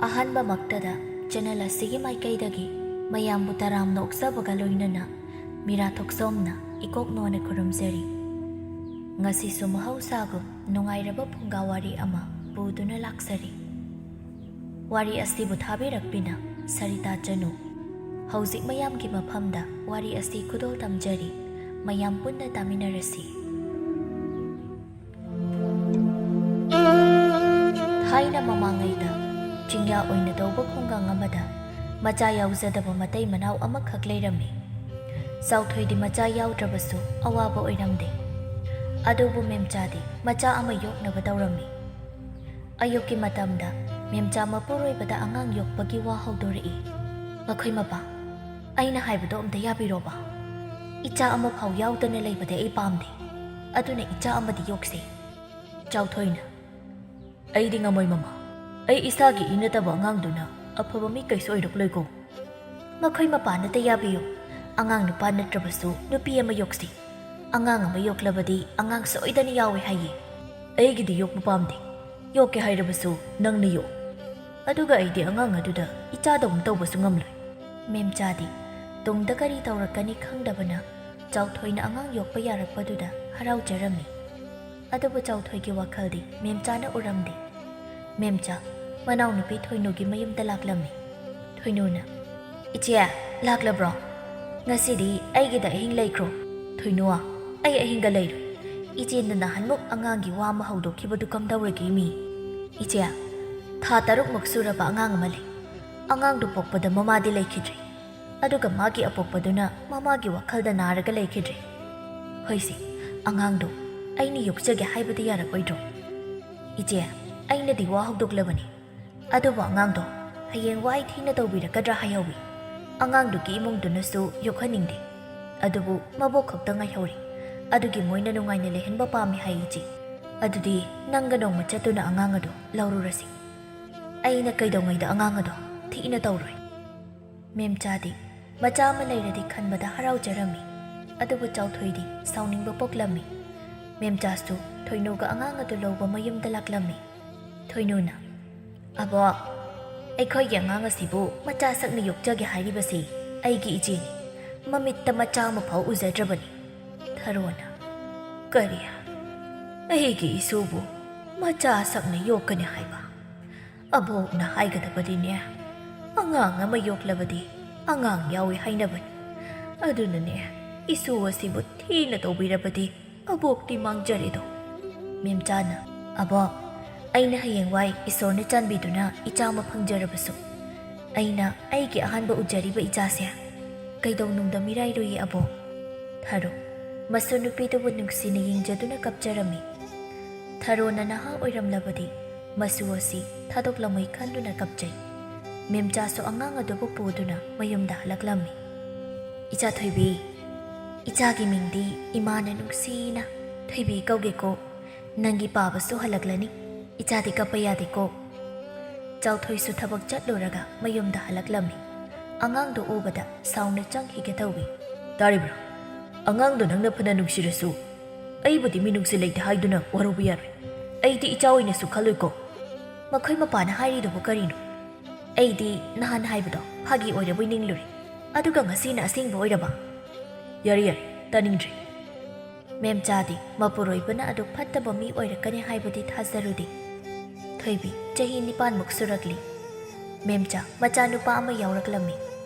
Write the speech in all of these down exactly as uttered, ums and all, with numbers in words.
ꯑꯍꯥꯟꯕꯃꯛꯇꯗ channel ꯑꯁꯤꯒꯤ ꯃꯥꯏꯀꯩꯗꯒꯤ ꯃꯌꯥꯝꯕꯨ ꯇꯔꯥꯝꯅ ꯑꯣꯛꯆꯕꯒ ꯂꯣꯏꯅꯅ ꯃꯤꯔꯥ ꯊꯣꯛꯆꯣꯝꯅ ꯏꯀꯣꯛ ꯅꯣꯟꯅ ꯈꯨꯔꯨꯝꯖꯔꯤ꯫ ꯉꯁꯤꯁꯨ ꯃꯍꯧꯁꯥꯒꯨꯝ ꯅꯨꯡꯉꯥꯏꯔꯕ ꯐꯨꯡꯒꯥ ꯋꯥꯔꯤ ꯑꯃ ꯄꯨꯗꯨꯅ ꯂꯥꯛꯆꯔꯤ꯫ ꯋꯥꯔꯤ ꯑꯁꯤꯕꯨ ꯊꯥꯕꯤꯔꯛꯄꯤꯅ ꯁꯔꯤꯇꯥ ꯆꯅꯨ꯫ ꯍꯧꯖꯤꯛ ꯃꯌꯥꯝꯒꯤ ꯃꯐꯝꯗ ꯋꯥꯔꯤ ꯑꯁꯤ ꯈꯨꯗꯣꯜ ꯇꯝꯖꯔꯤ꯫ ꯃꯌꯥꯝ ꯄꯨꯟꯅ ꯇꯥꯃꯤꯟꯅꯔꯁꯤ꯫ ꯊꯥꯏꯅ ꯃꯃꯥꯡꯉꯩꯗ ꯆꯤꯡꯌꯥ ꯑꯣꯏꯅ ꯇꯧꯕ ꯈꯨꯡꯒꯪ ꯑꯃꯗ ꯃꯆꯥ ꯌꯥꯎꯖꯗꯕ ꯃꯇꯩ ꯃꯅꯥꯎ ꯑꯃꯈꯛ ꯂꯩꯔꯝꯃꯤ꯫ ꯆꯥꯎꯊꯣꯏꯗꯤ ꯃꯆꯥ ꯌꯥꯎꯗ꯭ꯔꯕꯁꯨ ꯑꯋꯥꯕ ꯑꯣꯏꯔꯝꯗꯦ꯫ ꯑꯗꯨꯕꯨ ꯃꯦꯝꯆꯥꯗꯤ ꯃꯆꯥ ꯑꯃ ꯌꯣꯛꯅꯕ ꯇꯧꯔꯝꯃꯤ꯫ ꯑꯌꯨꯛꯀꯤ ꯃꯇꯝꯗ ꯃꯦꯝꯆꯥ ꯃꯄꯨꯔꯣꯏꯕꯗ ꯑꯉꯥꯡ ꯌꯣꯛꯄꯒꯤ ꯋꯥ ꯍꯧꯗꯣꯔꯛꯏ꯫ "ꯃꯈꯣꯏ ꯃꯄꯥ, ꯑꯩꯅ ꯍꯥꯏꯕꯗꯣ ꯑꯝꯇ ꯌꯥꯕꯤꯔꯣꯕ꯫ ꯏꯆꯥ ꯑꯃꯐꯥꯎ ꯌꯥꯎꯗꯅ ꯂꯩꯕꯗꯤ ꯑꯩ ꯄꯥꯝꯗꯦ꯫ ꯑꯗꯨꯅ ꯏꯆꯥ ꯑꯃꯗꯤ ꯌꯣꯛꯁꯤ꯫" ꯆꯥꯎꯊꯣꯏꯅ, "ꯑꯩꯗꯤ ꯉꯝꯃꯣꯏ ꯃꯃꯥ꯫ ꯑꯩ ꯏꯁꯥꯒꯤ ꯏ ꯅꯠꯇꯕ ꯑꯉꯥꯡꯗꯨꯅ ꯑꯐꯕ ꯃꯤ ꯀꯩꯁꯨ ꯑꯣꯏꯔꯛꯂꯣꯏꯀꯣ꯫" "ꯃꯈꯣꯏ ꯃꯄꯥꯅꯇ ꯌꯥꯕꯤꯌꯨ꯫ ꯑꯉꯥꯡ ꯅꯨꯄꯥ ꯅꯠꯇ꯭ꯔꯕꯁꯨ ꯅꯨꯄꯤ ꯑꯃ ꯌꯣꯛꯁꯤ꯫ ꯑꯉꯥꯡ ꯑꯃ ꯌꯣꯛꯂꯕꯗꯤ ꯑꯉꯥꯡ ꯁꯣꯏꯗꯅ ꯌꯥꯎꯏ ꯍꯥꯏꯌꯦ꯫" "ꯑꯩꯒꯤꯗꯤ ꯌꯣꯛꯄ ꯄꯥꯝꯗꯦ꯫ ꯌꯣꯛꯀꯦ ꯍꯥꯏꯔꯕꯁꯨ ꯅꯪꯅ ꯌꯣꯛ꯫ ꯑꯗꯨꯒ ꯑꯩꯗꯤ ꯑꯉꯥꯡ ꯑꯗꯨꯗ ꯏꯆꯥꯗꯧꯅ ꯇꯧꯕꯁꯨ ꯉꯝꯂꯣꯏ꯫" ꯃꯦꯝꯆꯥꯗꯤ ꯇꯨꯡꯗ ꯀꯔꯤ ꯇꯧꯔꯛꯀꯅꯤ ꯈꯪꯗꯕꯅ ꯆꯥꯎꯊꯣꯏꯅ ꯑꯉꯥꯡ ꯌꯣꯛꯄ ꯌꯥꯔꯛꯄꯗꯨꯗ ꯍꯔꯥꯎꯖꯔꯝꯃꯤ꯫ ꯑꯗꯨꯕꯨ ꯆꯥꯎꯊꯣꯏꯒꯤ ꯋꯥꯈꯜꯗꯤ ꯃꯦꯝꯆꯥꯅ ꯎꯔꯝꯗꯦ꯫ ꯃꯦꯝꯆꯥ ꯃꯅꯥꯎꯅꯨꯄꯤ ꯊꯣꯏꯅꯨꯒꯤ ꯃꯌꯨꯝꯗ ꯂꯥꯛꯂꯝꯃꯤ꯫ ꯊꯣꯏꯅꯨꯅ, "ꯏꯆꯦ, ꯂꯥꯛꯂꯕ꯭ꯔꯣ? ꯉꯁꯤꯗꯤ ꯑꯩꯒꯤꯗ ꯑꯍꯤꯡ ꯂꯩꯈ꯭ꯔꯣ꯫" "ꯊꯣꯏꯅꯨ, ꯑꯩ ꯑꯍꯤꯡꯒ ꯂꯩꯔꯣꯏ꯫ ꯏꯆꯦꯅ ꯅꯍꯥꯟꯃꯨꯛ ꯑꯉꯥꯡꯒꯤ ꯋꯥ ꯑꯃ ꯍꯧꯗꯣꯛꯈꯤꯕꯗꯨ ꯀꯝꯗꯧꯔꯒꯦ ꯃꯤ?" "ꯏꯆꯦ, ꯊꯥ ꯇꯔꯨꯛꯃꯨꯛ ꯁꯨꯔꯕ ꯑꯉꯥꯡ ꯑꯃ ꯂꯩ꯫ ꯑꯉꯥꯡꯗꯨ ꯄꯣꯛꯄꯗ ꯃꯃꯥꯗꯤ ꯂꯩꯈꯤꯗ꯭ꯔꯦ꯫ ꯑꯗꯨꯒ ꯃꯥꯒꯤ ꯑꯄꯣꯛꯄꯗꯨꯅ ꯃꯃꯥꯒꯤ ꯋꯥꯈꯜꯗ ꯅꯥꯔꯒ ꯂꯩꯈꯤꯗ꯭ꯔꯦ꯫ ꯍꯣꯏꯁꯦ, ꯑꯉꯥꯡꯗꯣ ꯑꯩꯅ ꯌꯣꯛꯆꯒꯦ ꯍꯥꯏꯕꯗꯤ ꯌꯥꯔꯛꯑꯣꯏꯗ꯭ꯔꯣ?" "ꯏꯆꯦ, ꯑꯩꯅꯗꯤ ꯋꯥ ꯍꯧꯗꯣꯛꯂꯕꯅꯤ꯫ ꯑꯗꯨꯕꯨ ꯑꯉꯥꯡꯗꯣ ꯍꯌꯦꯡ ꯋꯥꯏ ꯊꯤꯅ ꯇꯧꯕꯤꯔꯛꯀꯗ꯭ꯔꯥ ꯍꯥꯏꯍꯧꯋꯤ꯫ ꯑꯉꯥꯡꯗꯨꯒꯤ ꯏꯃꯨꯡꯗꯨꯅꯁꯨ ꯌꯣꯛꯍꯟꯅꯤꯡꯗꯦ꯫ ꯑꯗꯨꯕꯨ ꯃꯕꯣꯛ ꯈꯛꯇ ꯉꯥꯏꯍꯧꯔꯦ꯫ ꯑꯗꯨꯒꯤ ꯃꯣꯏꯅ ꯅꯨꯡꯉꯥꯏꯅ ꯂꯩꯍꯟꯕ ꯄꯥꯝꯃꯤ ꯍꯥꯏ ꯏꯆꯦ꯫ ꯑꯗꯨꯗꯤ ꯅꯪꯒ ꯅꯣꯡꯃ ꯆꯠꯇꯨꯅ ꯑꯉꯥꯡ ꯑꯗꯣ ꯂꯧꯔꯨꯔꯁꯤ꯫ ꯑꯩꯅ ꯀꯩꯗꯧꯉꯩꯗ ꯑꯉꯥꯡ ꯑꯗꯣ ꯊꯤꯅ ꯇꯧꯔꯣꯏ꯫" ꯃꯦꯝꯆꯥꯗꯤ ꯃꯆꯥ ꯑꯃ ꯂꯩꯔꯗꯤ ꯈꯟꯕꯗ ꯍꯔꯥꯎꯖꯔꯝꯃꯤ꯫ ꯑꯗꯨꯕꯨ ꯆꯥꯎꯊꯣꯏꯗꯤ ꯁꯥꯎꯅꯤꯡꯕ ꯄꯣꯛꯂꯝꯃꯤ꯫ ꯃꯦꯝꯆꯥꯁꯨ ꯊꯣꯏꯅꯨꯒ ꯑꯉꯥꯡ ꯑꯗꯨ ꯂꯧꯕ ꯃꯌꯨꯝꯗ ꯂꯥꯛꯂꯝꯃꯤ꯫ ꯊꯣꯏꯅꯨꯅ, "ꯑꯕꯣꯛ, "ꯑꯩꯈꯣꯏꯒꯤ ꯑꯉꯥꯡ ꯑꯁꯤꯕꯨ ꯃꯆꯥ ꯁꯛꯅ ꯌꯣꯛꯆꯒꯦ ꯍꯥꯏꯔꯤꯕꯁꯤ ꯑꯩꯒꯤ ꯏꯆꯦꯅꯤ꯫ ꯃꯃꯤꯠꯇ ꯃꯆꯥ ꯑꯃꯐꯥꯎ ꯎꯖꯗ꯭ꯔꯕꯅꯤ꯫" ꯊꯔꯣꯅ, "ꯀꯔꯤ? ꯑꯩꯒꯤ ꯏꯁꯨꯕꯨ ꯃꯆꯥ ꯁꯛꯅ ꯌꯣꯛꯀꯅꯤ ꯍꯥꯏꯕ? ꯑꯕꯣꯛꯅ ꯍꯥꯏꯒꯗꯕꯗꯤꯅꯦ, ꯑꯉꯥꯡ ꯑꯃ ꯌꯣꯛꯂꯕꯗꯤ ꯑꯉꯥꯡ ꯌꯥꯎꯏ ꯍꯥꯏꯅꯕꯅꯤ꯫ ꯑꯗꯨꯅꯅꯦ, ꯏꯁꯨ ꯑꯁꯤꯕꯨ ꯊꯤꯅ ꯇꯧꯕꯤꯔꯕꯗꯤ ꯑꯕꯣꯛꯇꯤ ꯃꯥꯡꯖꯔꯦꯗꯣ꯫" ꯃꯦꯝꯆꯥꯅ, "ꯑꯕꯣꯛ, ꯑꯩꯅ ꯍꯌꯦꯡꯋꯥꯏ ꯏꯁꯣꯔꯅ ꯆꯥꯟꯕꯤꯗꯨꯅ ꯏꯆꯥ ꯑꯃ ꯐꯪꯖꯔꯕꯁꯨ, ꯑꯩꯅ ꯑꯩꯒꯤ ꯑꯍꯥꯟꯕ ꯎꯖꯔꯤꯕ ꯏꯆꯥꯁꯦ ꯀꯩꯗꯧꯅꯨꯡꯗ ꯃꯤꯔꯥꯏꯔꯣꯏꯌꯦ ꯑꯕꯣꯛ꯫" ꯊꯔꯣ, ꯃꯁꯨ ꯅꯨꯄꯤꯗꯨꯕꯨ ꯅꯨꯡꯁꯤꯅ ꯌꯦꯡꯖꯗꯨꯅ ꯀꯞꯆꯔꯝꯃꯤ꯫ ꯊꯔꯣꯅ ꯅꯍꯥ ꯑꯣꯏꯔꯝꯂꯕꯗꯤ ꯃꯁꯨ ꯑꯁꯤ ꯊꯥꯗꯣꯛꯂꯝꯃꯣꯏ ꯈꯟꯗꯨꯅ ꯀꯞꯆꯩ꯫ ꯃꯦꯝꯆꯥꯁꯨ ꯑꯉꯥꯡ ꯑꯗꯨꯕꯨ ꯄꯨꯗꯨꯅ ꯃꯌꯨꯝꯗ ꯍꯜꯂꯛꯂꯝꯃꯤ꯫ "ꯏꯆꯥ ꯊꯣꯏꯕꯤ, ꯏꯆꯥꯒꯤ ꯃꯤꯡꯗꯤ ꯏꯃꯥꯅ ꯅꯨꯡꯁꯤꯅ ꯊꯣꯏꯕꯤ ꯀꯧꯒꯦꯀꯣ꯫ ꯅꯪꯒꯤ ꯄꯥꯕꯁꯨ ꯍꯜꯂꯛꯂꯅꯤ꯫ ꯏꯆꯥꯗꯤ ꯀꯞꯄ ꯌꯥꯗꯦꯀꯣ꯫" ꯆꯥꯎꯊꯣꯏꯁꯨ ꯊꯕꯛ ꯆꯠꯂꯨꯔꯒ ꯃꯌꯨꯝꯗ ꯍꯜꯂꯛꯂꯝꯃꯤ꯫ ꯑꯉꯥꯡꯗꯨ ꯎꯕꯗ ꯁꯥꯎꯅ ꯆꯪꯈꯤꯒꯦ ꯇꯧꯏ꯫ "ꯇꯥꯔꯤꯕ꯭ꯔꯥ? ꯑꯉꯥꯡꯗꯣ ꯅꯪꯅ ꯐꯅ ꯅꯨꯡꯁꯤꯔꯁꯨ, ꯑꯩꯕꯨꯗꯤ ꯃꯤꯅꯨꯡꯁꯤ ꯂꯩꯇꯦ ꯍꯥꯏꯗꯨꯅ ꯋꯥꯔꯧꯕ ꯌꯥꯔꯣꯏ꯫ ꯑꯩꯗꯤ ꯏꯆꯥ ꯑꯣꯏꯅꯁꯨ ꯈꯜꯂꯣꯏꯀꯣ꯫" "ꯃꯈꯣꯏ ꯃꯄꯥꯅ ꯍꯥꯏꯔꯤꯗꯨꯕꯨ ꯀꯔꯤꯅꯣ? ꯑꯩꯗꯤ ꯅꯍꯥꯟ ꯍꯥꯏꯕꯗꯣ ꯐꯥꯒꯤ ꯑꯣꯏꯔꯕꯣꯏ ꯅꯤꯡꯂꯨꯔꯦ, ꯑꯗꯨꯒ ꯉꯁꯤꯅ ꯑꯁꯦꯡꯕ ꯑꯣꯏꯔꯕ?" "ꯌꯥꯔꯦ, ꯌꯥꯔꯦ, ꯇꯥꯅꯤꯡꯗ꯭ꯔꯦ꯫" ꯃꯦꯝꯆꯥꯗꯤ ꯃꯄꯨꯔꯣꯏꯕꯅ ꯑꯗꯨꯛ ꯐꯠꯇꯕ ꯃꯤ ꯑꯣꯏꯔꯛꯀꯅꯤ ꯍꯥꯏꯕꯗꯤ ꯊꯥꯖꯔꯨꯗꯦ꯫ ꯊꯣꯏꯕꯤ ꯆꯍꯤ ꯅꯤꯄꯥꯟꯃꯨꯛ ꯁꯨꯔꯛꯂꯤ꯫ ꯃꯦꯝꯆꯥ ꯃꯆꯥꯅꯨꯄꯥ ꯑꯃ ꯌꯥꯎꯔꯛꯂꯝꯃꯤ꯫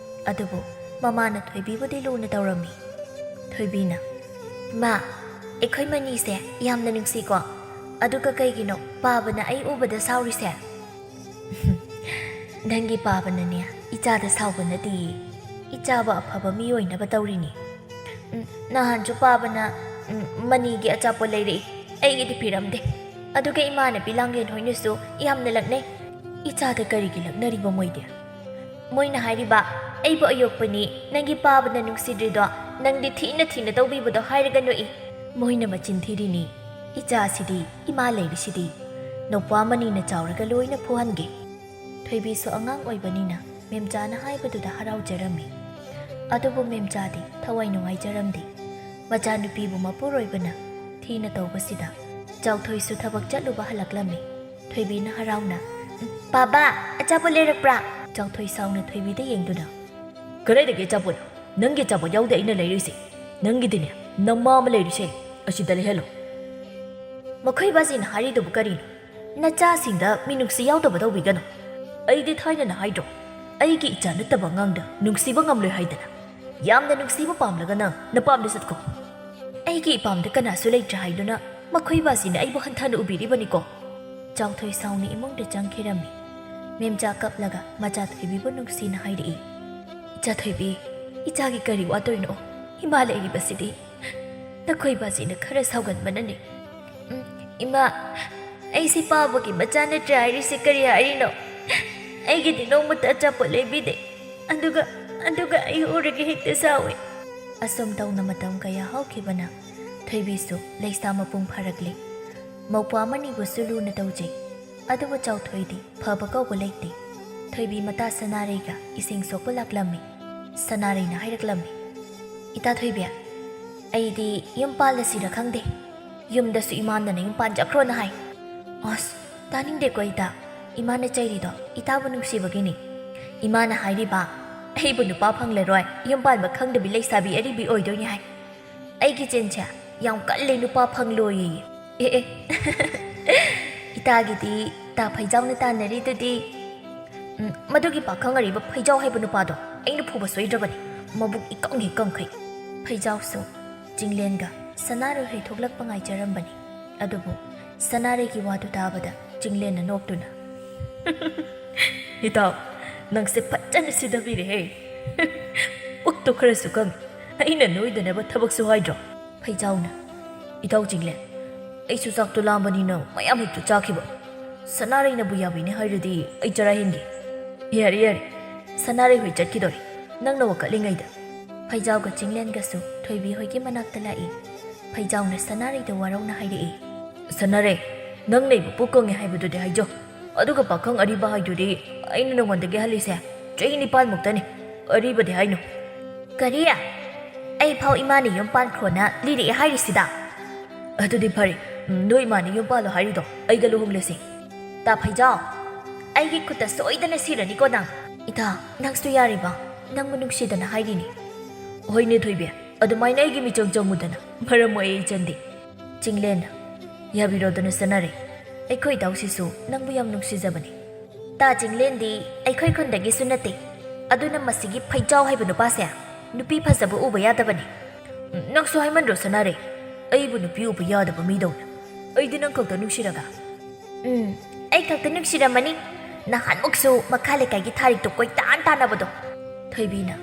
ꯑꯗꯨꯕꯨ ꯃꯃꯥꯅ ꯊꯣꯏꯕꯤꯕꯨꯗꯤ ꯂꯨꯅ ꯇꯧꯔꯝꯃꯤ꯫ ꯊꯣꯏꯕꯤꯅ, "ꯃꯥ, ꯑꯩꯈꯣꯏ ꯃꯅꯤꯁꯦ ꯌꯥꯝꯅ ꯅꯨꯡꯁꯤꯀꯣ꯫ ꯑꯗꯨꯒ ꯀꯩꯒꯤꯅꯣ ꯄꯥꯕꯅ ꯑꯩ ꯎꯕꯗ ꯁꯥꯎꯔꯤꯁꯦ?" "ꯅꯪꯒꯤ ꯄꯥꯕꯅꯅꯦ ꯏꯆꯥꯗ ꯁꯥꯎꯕ ꯅꯠꯇꯤꯌꯦ, ꯏꯆꯥꯕꯨ ꯑꯐꯕ ꯃꯤ ꯑꯣꯏꯅꯕ ꯇꯧꯔꯤꯅꯤ꯫ ꯎꯝ, ꯅꯍꯥꯟꯁꯨ ꯄꯥꯕꯅ, ꯎꯝ, ꯃꯅꯤꯒꯤ ꯑꯆꯥꯄꯣꯠ ꯂꯩꯔꯛꯏ, ꯑꯩꯒꯤꯗꯤ ꯄꯤꯔꯝꯗꯦ꯫ ꯑꯗꯨꯒ ꯏꯃꯥꯟꯅꯕꯤ ꯂꯥꯡꯂꯦꯟ ꯍꯣꯏꯅꯁꯨ ꯌꯥꯝꯅ ꯂꯛꯅꯩ꯫" "ꯏꯆꯥꯗ ꯀꯔꯤꯒꯤ ꯂꯛꯅꯔꯤꯕ ꯃꯣꯏꯗꯤ?" "ꯃꯣꯏꯅ ꯍꯥꯏꯔꯤꯕ, ꯑꯩꯕꯨ ꯑꯌꯣꯛꯄꯅꯤ, ꯅꯪꯒꯤ ꯄꯥꯕꯅ ꯅꯨꯡꯁꯤꯗ꯭ꯔꯤꯗꯣ, ꯅꯪꯗꯤ ꯊꯤꯅ ꯊꯤꯅ ꯇꯧꯕꯤꯕꯗꯣ ꯍꯥꯏꯔꯒ ꯅꯣꯛꯏ꯫ ꯃꯣꯏꯅ ꯃꯆꯤꯟ ꯊꯤꯔꯤꯅꯤ꯫ ꯏꯆꯥꯁꯤꯗꯤ ꯏꯃꯥ ꯂꯩꯔꯤꯁꯤꯗꯤ꯫ ꯅꯧꯄ꯭ꯋꯥ ꯃꯅꯤꯅ ꯆꯥꯎꯔꯒ ꯂꯣꯏꯅ ꯐꯨꯍꯟꯒꯦ꯫" ꯊꯣꯏꯕꯤꯁꯨ ꯑꯉꯥꯡ ꯑꯣꯏꯕꯅꯤꯅ ꯃꯦꯝꯆꯥꯅ ꯍꯥꯏꯕꯗꯨꯗ ꯍꯔꯥꯎꯖꯔꯝꯃꯤ꯫ ꯑꯗꯨꯕꯨ ꯃꯦꯝꯆꯥꯗꯤ ꯊꯋꯥꯏ ꯅꯨꯡꯉꯥꯏꯖꯔꯝꯗꯦ꯫ ꯃꯆꯥꯅꯨꯄꯤꯕꯨ ꯃꯄꯨꯔꯣꯏꯕꯅ ꯊꯤꯅ ꯇꯧꯕꯁꯤꯗ ꯆꯥꯎꯊꯣꯏꯁꯨ ꯊꯕꯛ ꯆꯠꯂꯨꯕ ꯍꯜꯂꯛꯂꯝꯃꯤ꯫ ꯊꯣꯏꯕꯤꯅ ꯍꯔꯥꯎꯅ, ꯕꯥꯕꯥ, ꯑꯆꯥꯄꯣꯠ ꯂꯩꯔꯛꯄ꯭ꯔꯥ? ꯆꯥꯎꯊꯣꯏ ꯁꯥꯎꯅ ꯊꯣꯏꯕꯤꯗ ꯌꯦꯡꯗꯨꯅ꯫ "ꯀꯗꯥꯏꯗꯒꯤ ꯑꯆꯥꯄꯣꯠ? ꯅꯪꯒꯤ ꯑꯆꯥꯄꯣꯠ ꯌꯥꯎꯗꯦ ꯑꯩꯅ ꯂꯩꯔꯤꯁꯦ꯫ ꯅꯪꯒꯤꯗꯤꯅꯦ, ꯅꯃꯥ ꯑꯃ ꯂꯩꯔꯤꯁꯦ, ꯑꯁꯤꯗ ꯂꯩꯍꯜꯂꯣ꯫" "ꯃꯈꯣꯏ ꯕꯥꯖꯤꯅ ꯍꯥꯏꯔꯤꯗꯨꯕꯨ ꯀꯔꯤꯅꯣ? ꯅꯆꯥꯁꯤꯡꯗ ꯃꯤꯅꯨꯡꯁꯤ ꯌꯥꯎꯗꯕ ꯇꯧꯕꯤꯒꯅꯨ꯫ ꯑꯩꯗꯤ ꯊꯥꯏꯅꯅ ꯍꯥꯏꯗ꯭ꯔꯣ, ꯑꯩꯒꯤ ꯏꯆꯥ ꯅꯠꯇꯕ ꯑꯉꯥꯡꯗ ꯅꯨꯡꯁꯤꯕ ꯉꯝꯂꯣꯏ ꯍꯥꯏꯗꯅ꯫ ꯌꯥꯝꯅ ꯅꯨꯡꯁꯤꯕ ꯄꯥꯝꯂꯒꯅ ꯅꯄꯥꯝꯗ ꯆꯠꯈꯣ꯫ ꯑꯩꯒꯤ ꯏꯄꯥꯝꯗ ꯀꯅꯥꯁꯨ ꯂꯩꯇ꯭ꯔꯦ ꯍꯥꯏꯗꯨꯅ ꯃꯈꯣꯏ ꯕꯥꯖꯤꯅ ꯑꯩꯕꯨ ꯍꯟꯊꯅ ꯎꯕꯤꯔꯤꯕꯅꯤꯀꯣ꯫" ꯆꯥꯎꯊꯣꯏ ꯁꯥꯎꯅ ꯏꯃꯨꯡꯗ ꯆꯪꯈꯤꯔꯝꯃꯤ꯫ ꯃꯦꯝꯆꯥ ꯀꯞꯂꯒ ꯃꯆꯥ ꯊꯣꯏꯕꯤꯕꯨ ꯅꯨꯡꯁꯤꯅ ꯍꯥꯏꯔꯛꯏ, "ꯏꯆꯥ ꯊꯣꯏꯕꯤ, ꯏꯆꯥꯒꯤ ꯀꯔꯤ ꯋꯥꯠꯇꯣꯏꯅꯣ? ꯏꯃꯥ ꯂꯩꯔꯤꯕꯁꯤꯗꯤ꯫ ꯅꯈꯣꯏ ꯕꯥꯖꯤꯅ ꯈꯔ ꯁꯥꯎꯒꯟꯕꯅꯅꯤ꯫" "ꯎꯝ, ꯏꯃꯥ, ꯑꯩꯁꯤ ꯄꯥꯕꯒꯤ ꯃꯆꯥ ꯅꯠꯇ꯭ꯔꯦ ꯍꯥꯏꯔꯤꯁꯤ ꯀꯔꯤ ꯍꯥꯏꯔꯤꯅꯣ? ꯑꯩꯒꯤꯗꯤ ꯅꯣꯡꯃꯇ ꯑꯆꯥꯄꯣꯠ ꯂꯩꯕꯤꯗꯦ꯫ ꯑꯗꯨꯒ, ꯑꯗꯨꯒ ꯑꯩ ꯎꯔꯒ ꯍꯦꯛꯇ ꯁꯥꯎꯏ꯫" ꯑꯁꯨꯝ ꯇꯧꯅ ꯃꯇꯝ ꯀꯌꯥ ꯍꯧꯈꯤꯕꯅ ꯊꯣꯏꯕꯤꯁꯨ ꯂꯩꯁꯥ ꯃꯄꯨꯡ ꯐꯥꯔꯛꯂꯦ꯫ ꯃꯧꯄ꯭ꯋꯥ ꯑꯃꯅꯤꯕꯨꯁꯨ ꯂꯨꯅ ꯇꯧꯖꯩ꯫ ꯑꯗꯨꯕꯨ ꯆꯥꯎꯊꯣꯏꯗꯤ ꯐꯕ ꯀꯧꯕ ꯂꯩꯇꯦ꯫ ꯊꯣꯏꯕꯤ ꯃꯇꯥ ꯁꯅꯥꯔꯩꯒ ꯏꯁꯤꯡ ꯁꯣꯛꯄ ꯂꯥꯛꯂꯝꯃꯤ꯫ ꯁꯅꯥꯔꯩꯅ ꯍꯥꯏꯔꯛꯂꯝꯃꯤ, "ꯏꯇꯥ ꯊꯣꯏꯕꯤ, ꯑꯩꯗꯤ ꯌꯨꯝ ꯄꯥꯜꯂꯁꯤꯔ ꯈꯪꯗꯦ꯫ ꯌꯨꯝꯗꯁꯨ ꯏꯃꯥꯟꯗꯅ ꯌꯨꯝ ꯄꯥꯟꯖꯈ꯭ꯔꯣꯅ ꯍꯥꯏ꯫" "ꯑꯁ, ꯇꯥꯅꯤꯡꯗꯦꯀꯣ ꯏꯇꯥ꯫ ꯏꯃꯥꯅ ꯆꯩꯔꯤꯗꯣ ꯏꯇꯥꯕꯨ ꯅꯨꯡꯁꯤꯕꯒꯤꯅꯤ꯫ ꯏꯃꯥꯅ ꯍꯥꯏꯔꯤꯕ, ꯑꯩꯕꯨ ꯅꯨꯄꯥ ꯐꯪꯂꯔꯣꯏ, ꯌꯨꯝ ꯄꯥꯟꯕ ꯈꯪꯗꯕꯤ ꯂꯩꯁꯥꯕꯤ ꯑꯔꯤꯕꯤ ꯑꯣꯏꯗꯣꯏꯅꯤ ꯍꯥꯏ꯫ ꯑꯩꯒꯤ ꯆꯤꯟꯁꯦ ꯌꯥꯝ ꯀꯜꯂꯦ, ꯅꯨꯄꯥ ꯐꯪꯂꯣꯏꯌꯦ꯫" "ꯑꯦ, ꯑꯦ꯫ ꯏꯇꯥꯒꯤꯗꯤ ꯇꯥ ꯐꯩꯖꯥꯎꯅ ꯇꯥꯟꯅꯔꯤꯗꯨꯗꯤ꯫" "ꯎꯝ, ꯃꯗꯨꯒꯤ ꯄꯥꯈꯪ ꯑꯔꯤꯕ ꯐꯩꯖꯥꯎ ꯍꯥꯏꯕ ꯅꯨꯄꯥꯗꯣ ꯑꯩꯅ ꯐꯨꯕ ꯁꯣꯏꯗ꯭ꯔꯕꯅꯤ꯫ ꯃꯕꯨꯛ ꯏꯀꯪ ꯍꯦꯛ ꯀꯪꯈꯩ꯫" ꯐꯩꯖꯥꯎꯁꯨ ꯆꯤꯡꯂꯦꯟꯒ ꯁꯅꯥꯔꯩ ꯍꯣꯏ ꯊꯣꯛꯂꯛꯄ ꯉꯥꯏꯖꯔꯝꯕꯅꯤ꯫ ꯑꯗꯨꯕꯨ ꯁꯅꯥꯔꯩꯒꯤ ꯋꯥꯗꯨ ꯇꯥꯕꯗ ꯆꯤꯡꯂꯦꯟꯅ ꯅꯣꯛꯇꯨꯅ, "ꯏꯇꯥꯎ, ꯅꯪꯁꯦ ꯐꯖꯅ ꯁꯤꯗꯕꯤꯔꯦꯍꯦ꯫ ꯄꯨꯛꯇꯨ ꯈꯔꯁꯨ ꯀꯪꯉꯤ꯫ ꯑꯩꯅ ꯅꯣꯏꯗꯅꯕ ꯊꯕꯛꯁꯨ ꯍꯥꯏꯗ꯭ꯔꯣ?" ꯐꯩꯖꯥꯎꯅ, "ꯏꯇꯥꯎ ꯆꯤꯡꯂꯦꯟ, ꯑꯩꯁꯨ ꯆꯥꯛꯇꯣ ꯂꯥꯝꯕꯅꯤꯅ ꯃꯌꯥꯝ ꯍꯦꯛꯇ ꯆꯥꯈꯤꯕ꯫ ꯁꯅꯥꯔꯩꯅꯕꯨ ꯌꯥꯕꯤꯅꯦ ꯍꯥꯏꯔꯗꯤ ꯑꯩ ꯆꯔꯥ ꯍꯦꯟꯒꯦ꯫" "ꯌꯥꯔꯦ, ꯌꯥꯔꯦ, ꯁꯅꯥꯔꯩ ꯍꯣꯏ ꯆꯠꯈꯤꯗꯧꯔꯦ, ꯅꯪꯅ ꯋꯥꯀꯠꯂꯤꯉꯩꯗ꯫" ꯐꯩꯖꯥꯎꯒ ꯆꯤꯡꯂꯦꯟꯒꯁꯨ ꯊꯣꯏꯕꯤ ꯍꯣꯏꯒꯤ ꯃꯅꯥꯛꯇ ꯂꯥꯛꯏ꯫ ꯐꯩꯖꯥꯎꯅ ꯁꯅꯥꯔꯩꯗ ꯋꯥꯔꯧꯅ ꯍꯥꯏꯔꯛꯏ, "ꯁꯅꯥꯔꯩ, ꯅꯪ ꯅꯩꯕ ꯄꯨꯛ ꯀꯪꯉꯦ ꯍꯥꯏꯕꯗꯨꯗꯤ ꯍꯥꯏꯖꯧ, ꯑꯗꯨꯒ ꯄꯥꯈꯪ ꯑꯔꯤꯕ ꯍꯥꯏꯗꯨꯗꯤ ꯑꯩꯅ ꯅꯉꯣꯟꯗꯒꯤ ꯍꯜꯂꯤꯁꯦ ꯆꯍꯤ ꯅꯤꯄꯥꯟꯃꯨꯛꯇꯅꯤ, ꯑꯔꯤꯕꯗꯤ ꯍꯥꯏꯅꯨ꯫" "ꯀꯔꯤ? ꯑꯩ ꯐꯥꯎ ꯏꯃꯥꯅ ꯌꯨꯝ ꯄꯥꯟꯈ꯭ꯔꯣꯅ ꯂꯤꯔꯛꯑꯦ ꯍꯥꯏꯔꯤꯁꯤꯗ?" "ꯑꯗꯨꯗꯤ ꯐꯔꯦ, ꯅꯣꯏ ꯏꯃꯥꯅ ꯌꯨꯝ ꯄꯥꯜꯂꯣ ꯍꯥꯏꯔꯤꯗꯣ ꯑꯩꯒ ꯂꯨꯍꯣꯡꯂꯁꯤ꯫" "ꯇꯥ ꯐꯩꯖꯥꯎ, ꯑꯩꯒꯤ ꯈꯨꯠꯇ ꯁꯣꯏꯗꯅ ꯁꯤꯔꯅꯤꯀꯣ ꯅꯪ꯫ ꯏꯇꯥ, ꯅꯪꯁꯨ ꯌꯥꯔꯤꯕ? ꯅꯪꯕꯨ ꯅꯨꯡꯁꯤꯗꯅ ꯍꯥꯏꯔꯤꯅꯤ꯫ ꯍꯣꯏꯅꯦ ꯊꯣꯏꯕꯤ, ꯑꯗꯨꯃꯥꯏꯅ ꯑꯩꯒꯤ ꯃꯤꯆꯪ ꯆꯪꯉꯨꯗꯅ, ꯃꯔꯝ ꯃꯣꯛꯑꯦ ꯏꯆꯟꯗꯤ꯫ ꯆꯤꯡꯂꯦꯟꯅ, ꯌꯥꯕꯤꯔꯣꯗꯅ ꯁꯅꯥꯔꯩ, ꯑꯩꯈꯣꯏ ꯏꯇꯥꯎꯁꯤꯁꯨ ꯅꯪꯕꯨ ꯌꯥꯝ ꯅꯨꯡꯁꯤꯖꯕꯅꯤ꯫ ꯇꯥ ꯆꯤꯡꯂꯦꯟꯗꯤ ꯑꯩꯈꯣꯏ ꯈꯨꯟꯗꯒꯤꯁꯨ ꯅꯠꯇꯦ, ꯑꯗꯨꯅ ꯃꯁꯤꯒꯤ ꯐꯩꯖꯥꯎ ꯍꯥꯏꯕ ꯅꯨꯄꯥꯁꯦ ꯅꯨꯄꯤ ꯐꯖꯕ ꯎꯕ ꯌꯥꯗꯕꯅꯤ꯫ ꯅꯪꯁꯨ ꯍꯥꯏꯃꯟꯗ꯭ꯔꯣ ꯁꯅꯥꯔꯩ, ꯑꯩꯕꯨ ꯅꯨꯄꯤ ꯎꯕ ꯌꯥꯗꯕ ꯃꯤꯗꯧꯅ꯫ ꯑꯩꯗꯤ ꯅꯪ ꯈꯛꯇ ꯅꯨꯡꯁꯤꯔꯒ꯫ ꯎꯝ, ꯑꯩ ꯈꯛꯇ ꯅꯨꯡꯁꯤꯔꯝꯃꯅꯤ꯫ ꯅꯍꯥꯟꯃꯨꯛꯁꯨ ꯃꯈꯥ ꯂꯩꯀꯥꯏꯒꯤ ꯊꯥꯔꯤꯛꯇꯣ ꯀꯣꯏꯇꯥꯟ ꯇꯥꯟꯅꯕꯗꯣ꯫ ꯊꯣꯏꯕꯤꯅ,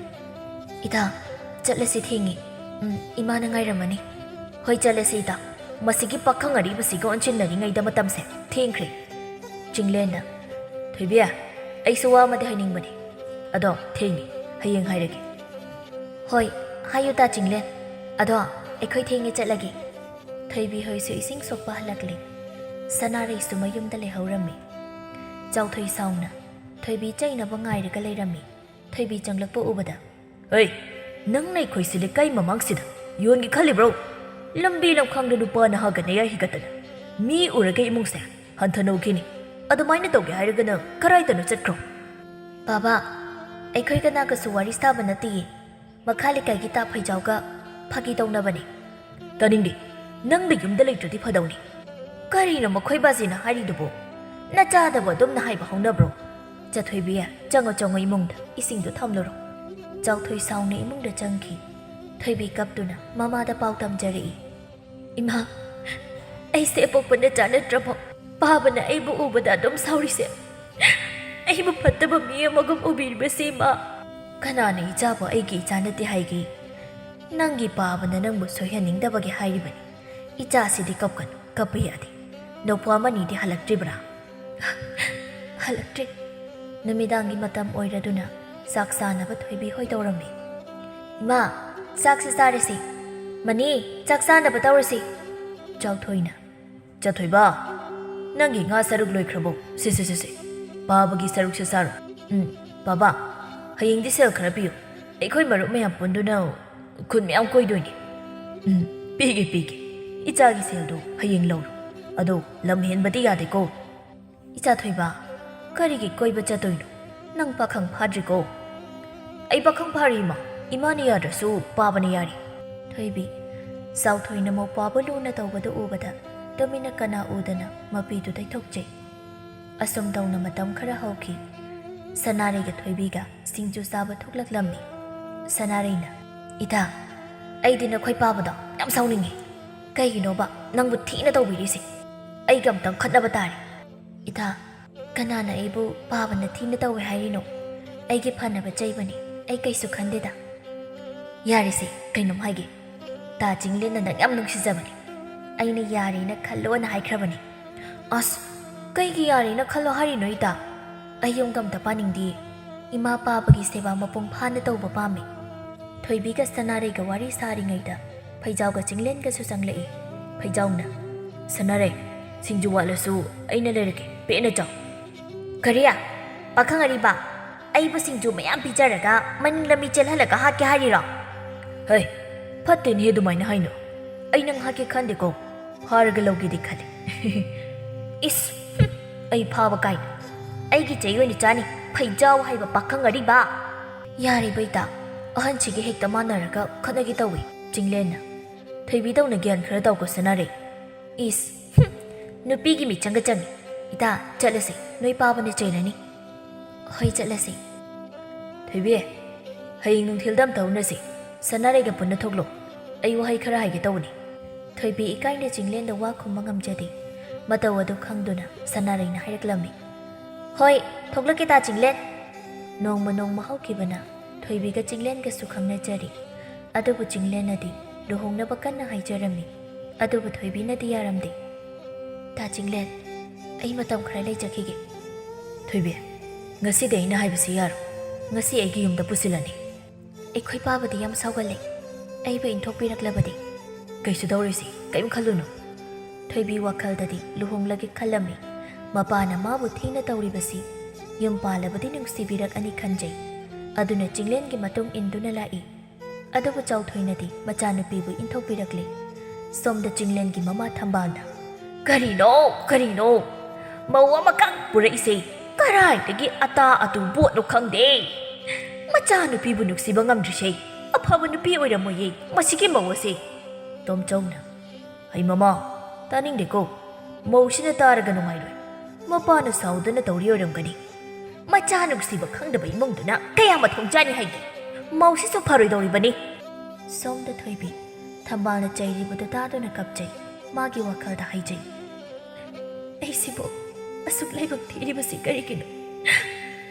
ꯏꯇꯥ, ꯆꯠꯂꯁꯤ, ꯊꯦꯡꯉꯤ꯫ ꯎꯝ, ꯏꯃꯥꯅ ꯉꯥꯏꯔꯝꯃꯅꯤ꯫ ꯍꯣꯏ, ꯆꯠꯂꯁꯤ ꯏꯇꯥ꯫ ꯃꯁꯤꯒꯤ ꯄꯥꯈꯪ ꯑꯔꯤꯕꯁꯤꯒ ꯑꯣꯟꯁꯤꯟꯅꯔꯤꯉꯩꯗ ꯃꯇꯝꯁꯦ ꯊꯦꯡꯈ꯭ꯔꯦ꯫ ꯆꯤꯡꯂꯦꯟꯅ, ꯊꯣꯏꯕꯤ, ꯑꯩꯁꯨ ꯋꯥ ꯑꯃꯗꯤ ꯍꯥꯏꯅꯤꯡꯕꯅꯤ꯫ ꯑꯗꯣ ꯊꯦꯡꯉꯤ, ꯍꯌꯦꯡ ꯍꯥꯏꯔꯒꯦ꯫ ꯍꯣꯏ, ꯍꯥꯏꯌꯨ ꯇꯥ ꯆꯤꯡꯂꯦꯟ꯫ ꯑꯗꯣ ꯑꯩꯈꯣꯏ ꯊꯦꯡꯉꯦ, ꯆꯠꯂꯒꯦ꯫ ꯊꯣꯏꯕꯤ ꯍꯣꯏꯁꯨ ꯏꯁꯤꯡ ꯁꯣꯛꯄ ꯍꯜꯂꯛꯂꯦ꯫ ꯁꯅꯥꯔꯩꯁꯨ ꯃꯌꯨꯝꯗ ꯂꯩꯍꯧꯔꯝꯃꯤ꯫ ꯆꯥꯎꯊꯣꯏ ꯁꯥꯎꯅ ꯊꯣꯏꯕꯤ ꯆꯩꯅꯕ ꯉꯥꯏꯔꯒ ꯂꯩꯔꯝꯃꯤ꯫ ꯊꯣꯏꯕꯤ ꯆꯪꯂꯛꯄ ꯎꯕꯗ, "ꯍꯩ, ꯅꯪꯅ ꯑꯩꯈꯣꯏꯁꯤ ꯂꯩꯀꯥꯏ ꯃꯃꯥꯡꯁꯤꯗ ꯌꯣꯟꯒꯦ ꯈꯜꯂꯤꯕ꯭ꯔꯣ? ꯂꯝꯕꯤ ꯂꯝꯈꯥꯡꯗ ꯅꯨꯄꯥ ꯅꯍꯥꯒ ꯅꯌꯥ ꯍꯤꯒꯠꯇꯅ ꯃꯤ ꯎꯔꯒ ꯏꯃꯨꯡꯁꯦ ꯍꯟꯊꯅ ꯎꯈꯤꯅꯤ꯫ ꯑꯗꯨꯃꯥꯏꯅ ꯇꯧꯒꯦ ꯍꯥꯏꯔꯒꯅ ꯀꯔꯥꯏꯗꯅꯣ ꯆꯠꯈ꯭ꯔꯣ?" "ꯕꯥꯕꯥ, ꯑꯩꯈꯣꯏ ꯀꯅꯥꯒꯁꯨ ꯋꯥꯔꯤ ꯁꯥꯕ ꯅꯠꯇꯤꯌꯦ꯫ ꯃꯈꯥ ꯂꯩꯀꯥꯏꯒꯤ ꯇꯥ ꯐꯩꯖꯥꯎꯒ ꯐꯥꯒꯤ ꯇꯧꯅꯕꯅꯤ꯫" "ꯇꯥꯅꯤꯡꯗꯦ꯫ ꯅꯪꯅ ꯌꯨꯝꯗ ꯂꯩꯇ꯭ꯔꯗꯤ ꯐꯗꯧꯅꯤ꯫ ꯀꯔꯤꯅꯣ ꯃꯈꯣꯏ ꯕꯥꯖꯤꯅ ꯍꯥꯏꯔꯤꯗꯨꯕꯨ? ꯅꯆꯥꯗꯕꯨ ꯑꯗꯨꯝꯅ ꯍꯥꯏꯕ ꯍꯧꯅꯕ꯭ꯔꯣ? ꯆꯊꯣꯏꯕꯤ, ꯆꯪꯉꯣ, ꯆꯪꯉꯣ, ꯏꯃꯨꯡꯗ ꯏꯁꯤꯡꯗꯨ ꯊꯝꯂꯨꯔꯣ꯫" ꯆꯥꯎꯊꯣꯏ ꯁꯥꯎꯅ ꯏꯃꯨꯡꯗ ꯆꯪꯈꯤ꯫ ꯊꯣꯏꯕꯤ ꯀꯞꯇꯨꯅ ꯃꯃꯥꯗ ꯄꯥꯎ ꯇꯝꯖꯔꯛꯏ꯫ "ꯏꯃꯥ, ꯑꯩꯁꯦ ꯑꯄꯣꯛꯄ ꯅꯆꯥ ꯅꯠꯇ꯭ꯔꯕꯣ? ꯄꯥꯕꯅ ꯑꯩꯕꯨ ꯎꯕꯗ ꯑꯗꯨꯝ ꯁꯥꯎꯔꯤꯁꯦ꯫ ꯑꯩꯕꯨ ꯐꯠꯇꯕ ꯃꯤ ꯑꯃꯒꯨꯝ ꯎꯕꯤꯔꯤꯕꯁꯦ, ꯏꯃꯥ꯫" "ꯀꯅꯥꯅ ꯏꯆꯥꯕꯨ ꯑꯩꯒꯤ ꯏꯆꯥ ꯅꯠꯇꯦ ꯍꯥꯏꯒꯦ? ꯅꯪꯒꯤ ꯄꯥꯕꯅ ꯅꯪꯕꯨ ꯁꯣꯏꯍꯟꯅꯤꯡꯗꯕꯒꯤ ꯍꯥꯏꯔꯤꯕꯅꯤ꯫ ꯏꯆꯥꯁꯤꯗꯤ ꯀꯞꯀꯅꯨ, ꯀꯞꯄ ꯌꯥꯗꯦ꯫ ꯅꯧꯄ꯭ꯋꯥ ꯑꯃꯅꯤꯗꯤ ꯍꯜꯂꯛꯇ꯭ꯔꯤꯕ꯭ꯔꯥ?" "ꯍꯜꯂꯛꯇ꯭ꯔꯤ꯫" ꯅꯨꯃꯤꯗꯥꯡꯒꯤ ꯃꯇꯝ ꯑꯣꯏꯔꯗꯨꯅ ꯆꯥꯛ ꯆꯥꯅꯕ ꯊꯣꯏꯕꯤ ꯍꯣꯏ ꯇꯧꯔꯝꯃꯤ꯫ "ꯏꯃꯥ, ꯆꯥꯛꯁꯤ ꯆꯥꯔꯁꯤ꯫ ꯃꯅꯤ, ꯆꯥꯛ ꯆꯥꯅꯕ ꯇꯧꯔꯁꯤ꯫" ꯆꯥꯎꯊꯣꯏꯅ, "ꯆꯊꯣꯏꯕ, ꯅꯪꯒꯤ ꯉꯥ ꯁꯔꯨꯛ ꯂꯣꯏꯈ꯭ꯔꯕꯣ? ꯁꯦ, ꯁꯦ, ꯁꯦ, ꯁꯦ꯫ ꯄꯥꯕꯒꯤ ꯁꯔꯨꯛꯁꯦ ꯆꯥꯔꯣ꯫ ꯎꯝ, ꯄꯥꯕ, ꯍꯌꯦꯡꯗꯤ ꯁꯦꯜ ꯈꯔ ꯄꯤꯌꯨ꯫ ꯑꯩꯈꯣꯏ ꯃꯔꯨꯞ ꯃꯌꯥꯝ ꯄꯨꯟꯗꯨꯅ ꯈꯨꯟ ꯃꯌꯥꯝ ꯀꯣꯏꯗꯣꯏꯅꯤ꯫" "ꯎꯝ, ꯄꯤꯒꯦ, ꯄꯤꯒꯦ꯫ ꯏꯆꯥꯒꯤ ꯁꯦꯜꯗꯨ ꯍꯌꯦꯡ ꯂꯧꯔꯣ꯫ ꯑꯗꯣ ꯂꯝ ꯍꯦꯟꯕꯗꯤ ꯌꯥꯗꯦꯀꯣ꯫" "ꯏꯆꯥ ꯊꯣꯏꯕ, ꯀꯔꯤꯒꯤ ꯀꯣꯏꯕ ꯆꯠꯇꯣꯏꯅꯣ? ꯅꯪ ꯄꯥꯈꯪ ꯐꯥꯗ꯭ꯔꯤꯀꯣ꯫ ꯑꯩ ꯄꯥꯈꯪ ꯐꯥꯔꯦ ꯏꯃꯥ꯫ ꯏꯃꯥꯅ ꯌꯥꯗ꯭ꯔꯁꯨ ꯄꯥꯕꯅ ꯌꯥꯔꯦ꯫ ꯊꯣꯏꯕꯤ, ꯆꯥꯎꯊꯣꯏꯅ ꯃꯧꯄ꯭ꯋꯥꯕꯨ ꯂꯨꯅ ꯇꯧꯕꯗꯨ ꯎꯕꯗ ꯇꯨꯃꯤꯟꯅ ꯀꯅꯥ ꯎꯗꯅ ꯃꯄꯤꯗꯨ ꯇꯩꯊꯣꯛꯆꯩ꯫ ꯑꯁꯨꯝ ꯇꯧꯅ ꯃꯇꯝ ꯈꯔ ꯍꯧꯈꯤ꯫ ꯁꯅꯥꯔꯩꯒ ꯊꯣꯏꯕꯤꯒ ꯁꯤꯡꯖꯨ ꯆꯥꯕ ꯊꯣꯛꯂꯛꯂꯝꯃꯤ꯫ ꯁꯅꯥꯔꯩꯅ, "ꯏꯇꯥ, ꯑꯩꯗꯤ ꯅꯈꯣꯏ ꯄꯥꯕꯗꯣ ꯌꯥꯝ ꯁꯥꯎꯅꯤꯡꯉꯤ꯫ ꯀꯩꯒꯤꯅꯣꯕ ꯅꯪꯕꯨ ꯊꯤꯅ ꯇꯧꯕꯤꯔꯤꯁꯦ? ꯑꯩꯒ ꯑꯝꯇꯪ ꯈꯠꯅꯕ ꯇꯥꯔꯦ꯫" "ꯏꯇꯥ, ꯀꯅꯥꯅ ꯑꯩꯕꯨ ꯄꯥꯕꯅ ꯊꯤꯅ ꯇꯧꯋꯦ ꯍꯥꯏꯔꯤꯅꯣ? ꯑꯩꯒꯤ ꯐꯅꯕ ꯆꯩꯕꯅꯤ, ꯑꯩ ꯀꯩꯁꯨ ꯈꯟꯗꯦꯗ꯫" "ꯌꯥꯔꯦꯁꯦ, ꯀꯩꯅꯣꯝ ꯍꯥꯏꯒꯦ꯫ ꯇꯥ ꯆꯤꯡꯂꯦꯟꯅ ꯅꯪ ꯌꯥꯝ ꯅꯨꯡꯁꯤꯖꯕꯅꯦ꯫ ꯑꯩꯅ ꯌꯥꯔꯦꯅ ꯈꯜꯂꯣꯅ ꯍꯥꯏꯈ꯭ꯔꯕꯅꯦ꯫" "ꯑꯁ, ꯀꯩꯒꯤ ꯌꯥꯔꯦꯅ ꯈꯜꯂꯣ ꯍꯥꯏꯔꯤꯅꯣ ꯏꯇꯥ? ꯑꯩ ꯌꯨꯝꯒ ꯑꯝꯇ ꯄꯥꯅꯤꯡꯗꯤꯌꯦ꯫ ꯏꯃꯥ ꯄꯥꯕꯒꯤ ꯁꯦꯕꯥ ꯃꯄꯨꯡ ꯐꯥꯅ ꯇꯧꯕ ꯄꯥꯝꯃꯤ꯫" ꯊꯣꯏꯕꯤꯒ ꯁꯅꯥꯔꯩꯒ ꯋꯥꯔꯤ ꯁꯥꯔꯤꯉꯩꯗ ꯐꯩꯖꯥꯎꯒ ꯆꯤꯡꯂꯦꯟꯒꯁꯨ ꯆꯪꯂꯛꯏ꯫ ꯐꯩꯖꯥꯎꯅ, "ꯁꯅꯥꯔꯩ, ꯁꯤꯡꯖꯨ ꯋꯥꯠꯂꯁꯨ ꯑꯩꯅ ꯂꯩꯔꯛꯀꯦ, ꯄꯦꯟꯅ ꯆꯥꯎ꯫" "ꯀꯔꯤ? ꯄꯥꯈꯪ ꯑꯔꯤꯕ, ꯑꯩꯕꯨ ꯁꯤꯡꯖꯨ ꯃꯌꯥꯝ ꯄꯤꯖꯔꯒ ꯃꯅꯤꯡ ꯂꯝꯕꯤ ꯆꯦꯜꯍꯜꯂꯒ ꯍꯥꯠꯀꯦ ꯍꯥꯏꯔꯤꯔꯣ?" "ꯍꯩ, ꯐꯠꯇꯦꯅꯦ ꯑꯗꯨꯃꯥꯏꯅ ꯍꯥꯏꯅꯨ꯫ ꯑꯩ ꯅꯪ ꯍꯥꯠꯀꯦ ꯈꯟꯗꯦꯀꯣ, ꯐꯥꯔꯒ ꯂꯧꯒꯦꯗꯤ ꯈꯜꯂꯤ꯫" "ꯏꯁ, ꯍꯨꯝ, ꯑꯩ ꯐꯥꯕ ꯀꯥꯏꯅ꯫ ꯑꯩꯒꯤ ꯆꯩ ꯑꯣꯏꯅ ꯆꯥꯅꯤ, ꯐꯩꯖꯥꯎ ꯍꯥꯏꯕ ꯄꯥꯈꯪ ꯑꯔꯤꯕ꯫" "ꯌꯥꯔꯦ ꯕꯩꯇꯥ, ꯑꯍꯟꯁꯤꯒ ꯍꯦꯛꯇ ꯃꯥꯟꯅꯔꯒ ꯈꯠꯅꯒꯦ ꯇꯧꯏ꯫" ꯆꯤꯡꯂꯦꯟꯅ, "ꯊꯣꯏꯕꯤꯗꯧꯅ ꯒ꯭ꯌꯥꯟ ꯈꯔ ꯇꯧꯀꯣ ꯁꯅꯥꯔꯩ꯫" "ꯏꯁ, ꯍꯨꯝ, ꯅꯨꯄꯤꯒꯤ ꯃꯤꯆꯪꯒ ꯆꯪꯉꯤ꯫ ꯏꯇꯥ, ꯆꯠꯂꯁꯤ, ꯅꯣꯏ ꯄꯥꯕꯅ ꯆꯩꯔꯅꯤ꯫" "ꯍꯣꯏ, ꯆꯠꯂꯁꯤ꯫" "ꯊꯣꯏꯕꯤ, ꯍꯌꯦꯡ ꯅꯨꯡꯊꯤꯜꯗ ꯑꯝꯇ ꯎꯅꯁꯤ꯫ ꯁꯅꯥꯔꯩꯒ ꯄꯨꯟꯅ ꯊꯣꯛꯂꯣ꯫ ꯑꯩ ꯋꯥꯍꯩ ꯈꯔ ꯍꯥꯏꯒꯦ ꯇꯧꯕꯅꯤ꯫" ꯊꯣꯏꯕꯤ ꯏꯀꯥꯏꯅ ꯆꯤꯡꯂꯦꯟꯗ ꯋꯥ ꯈꯨꯝꯕ ꯉꯝꯖꯗꯦ꯫ ꯃꯇꯧ ꯑꯗꯨ ꯈꯪꯗꯨꯅ ꯁꯅꯥꯔꯩꯅ ꯍꯥꯏꯔꯛꯂꯝꯃꯤ, "ꯍꯣꯏ, ꯊꯣꯛꯂꯛꯀꯦ ꯇꯥ ꯆꯤꯡꯂꯦꯟ꯫" ꯅꯣꯡꯃ ꯅꯣꯡꯃ ꯍꯧꯈꯤꯕꯅ ꯊꯣꯏꯕꯤꯒ ꯆꯤꯡꯂꯦꯟꯒꯁꯨ ꯈꯪꯅꯖꯔꯤ꯫ ꯑꯗꯨꯕꯨ ꯆꯤꯡꯂꯦꯟꯅꯗꯤ ꯂꯨꯍꯣꯡꯅꯕ ꯀꯟꯅ ꯍꯥꯏꯖꯔꯝꯃꯤ꯫ ꯑꯗꯨꯕꯨ ꯊꯣꯏꯕꯤꯅꯗꯤ ꯌꯥꯔꯝꯗꯦ꯫ "ꯇꯥ ꯆꯤꯡꯂꯦꯟ, ꯑꯩ ꯃꯇꯝ ꯈꯔ ꯂꯩꯖꯈꯤꯒꯦ꯫" "ꯊꯣꯏꯕꯤ, ꯉꯁꯤꯗꯤ ꯑꯩꯅ ꯍꯥꯏꯕꯁꯤ ꯌꯥꯔꯣꯏ꯫ ꯉꯁꯤ ꯑꯩꯒꯤ ꯌꯨꯝꯗ ꯄꯨꯁꯤꯜꯂꯅꯤ꯫" "ꯑꯩꯈꯣꯏ ꯄꯥꯕꯗꯤ ꯌꯥꯝ ꯁꯥꯎꯒꯜꯂꯦ꯫ ꯑꯩꯕꯨ ꯏꯟꯊꯣꯛꯄꯤꯔꯛꯂꯕꯗꯤ?" "ꯀꯩꯁꯨ ꯇꯧꯔꯣꯏꯁꯤ, ꯀꯔꯤꯝ ꯈꯜꯂꯨꯅꯨ꯫" ꯊꯣꯏꯕꯤ ꯋꯥꯈꯜꯗꯗꯤ ꯂꯨꯍꯣꯡꯂꯒꯦ ꯈꯜꯂꯝꯃꯤ꯫ ꯃꯄꯥꯅ ꯃꯥꯕꯨ ꯊꯤꯅ ꯇꯧꯔꯤꯕꯁꯤ ꯌꯨꯝ ꯄꯥꯜꯂꯕꯗꯤ ꯅꯨꯡꯁꯤꯕꯤꯔꯛꯑꯅꯤ ꯈꯟꯖꯩ꯫ ꯑꯗꯨꯅ ꯆꯤꯡꯂꯦꯟꯒꯤ ꯃꯇꯨꯡ ꯏꯟꯗꯨꯅ ꯂꯥꯛꯏ꯫ ꯑꯗꯨꯕꯨ ꯆꯥꯎꯊꯣꯏꯅꯗꯤ ꯃꯆꯥꯅꯨꯄꯤꯕꯨ ꯏꯟꯊꯣꯛꯄꯤꯔꯛꯂꯤ꯫ ꯁꯣꯝꯗ ꯆꯤꯡꯂꯦꯟꯒꯤ ꯃꯃꯥ ꯊꯝꯕꯥꯜꯅ, "ꯀꯔꯤꯅꯣ, ꯀꯔꯤꯅꯣ? ꯃꯧ ꯑꯃꯈꯛ ꯄꯨꯔꯛꯏꯁꯦ? ꯀꯔꯥꯏꯗꯒꯤ ꯑꯇꯥ ꯑꯇꯨ ꯕꯣꯠꯅꯣ ꯈꯪꯗꯦ꯫ ꯃꯆꯥꯅꯨꯄꯤꯕꯨ ꯅꯨꯡꯁꯤꯕ ꯉꯝꯗ꯭ꯔꯤꯁꯦ ꯑꯐꯕ ꯅꯨꯄꯤ ꯑꯣꯏꯔꯝꯃꯣꯏꯌꯦ ꯃꯁꯤꯒꯤ ꯃꯧ ꯑꯁꯦ꯫ ꯇꯣꯝꯆꯧꯅ, "ꯍꯩ ꯃꯃꯥ, ꯇꯥꯅꯤꯡꯗꯦꯀꯣ꯫ ꯃꯧꯁꯤꯅ ꯇꯥꯔꯒ ꯅꯨꯡꯉꯥꯏꯔꯣꯏ꯫ ꯃꯄꯥꯅ ꯁꯥꯎꯗꯅ ꯇꯧꯔꯤ ꯑꯣꯏꯔꯝꯒꯅꯤ꯫ ꯃꯆꯥ ꯅꯨꯡꯁꯤꯕ ꯈꯪꯗꯕ ꯏꯃꯨꯡꯗꯨꯅ ꯀꯌꯥ ꯃꯊꯣꯡ ꯆꯥꯅꯤ ꯍꯥꯏꯒꯦ? ꯃꯧꯁꯤꯁꯨ ꯐꯔꯣꯏꯗꯧꯔꯤꯕꯅꯤ꯫" ꯁꯣꯝꯗ ꯊꯣꯏꯕꯤ ꯊꯝꯕꯥꯜꯅ ꯆꯩꯔꯤꯕꯗꯨ ꯇꯥꯗꯨꯅ ꯀꯞꯆꯩ꯫ ꯃꯥꯒꯤ ꯋꯥꯈꯜꯗ ꯍꯥꯏꯖꯩ, "ꯑꯩꯁꯤꯕꯨ ꯑꯁꯨꯛ ꯂꯥꯏꯕꯛ ꯊꯤꯔꯤꯕꯁꯤ ꯀꯔꯤꯒꯤꯅꯣ?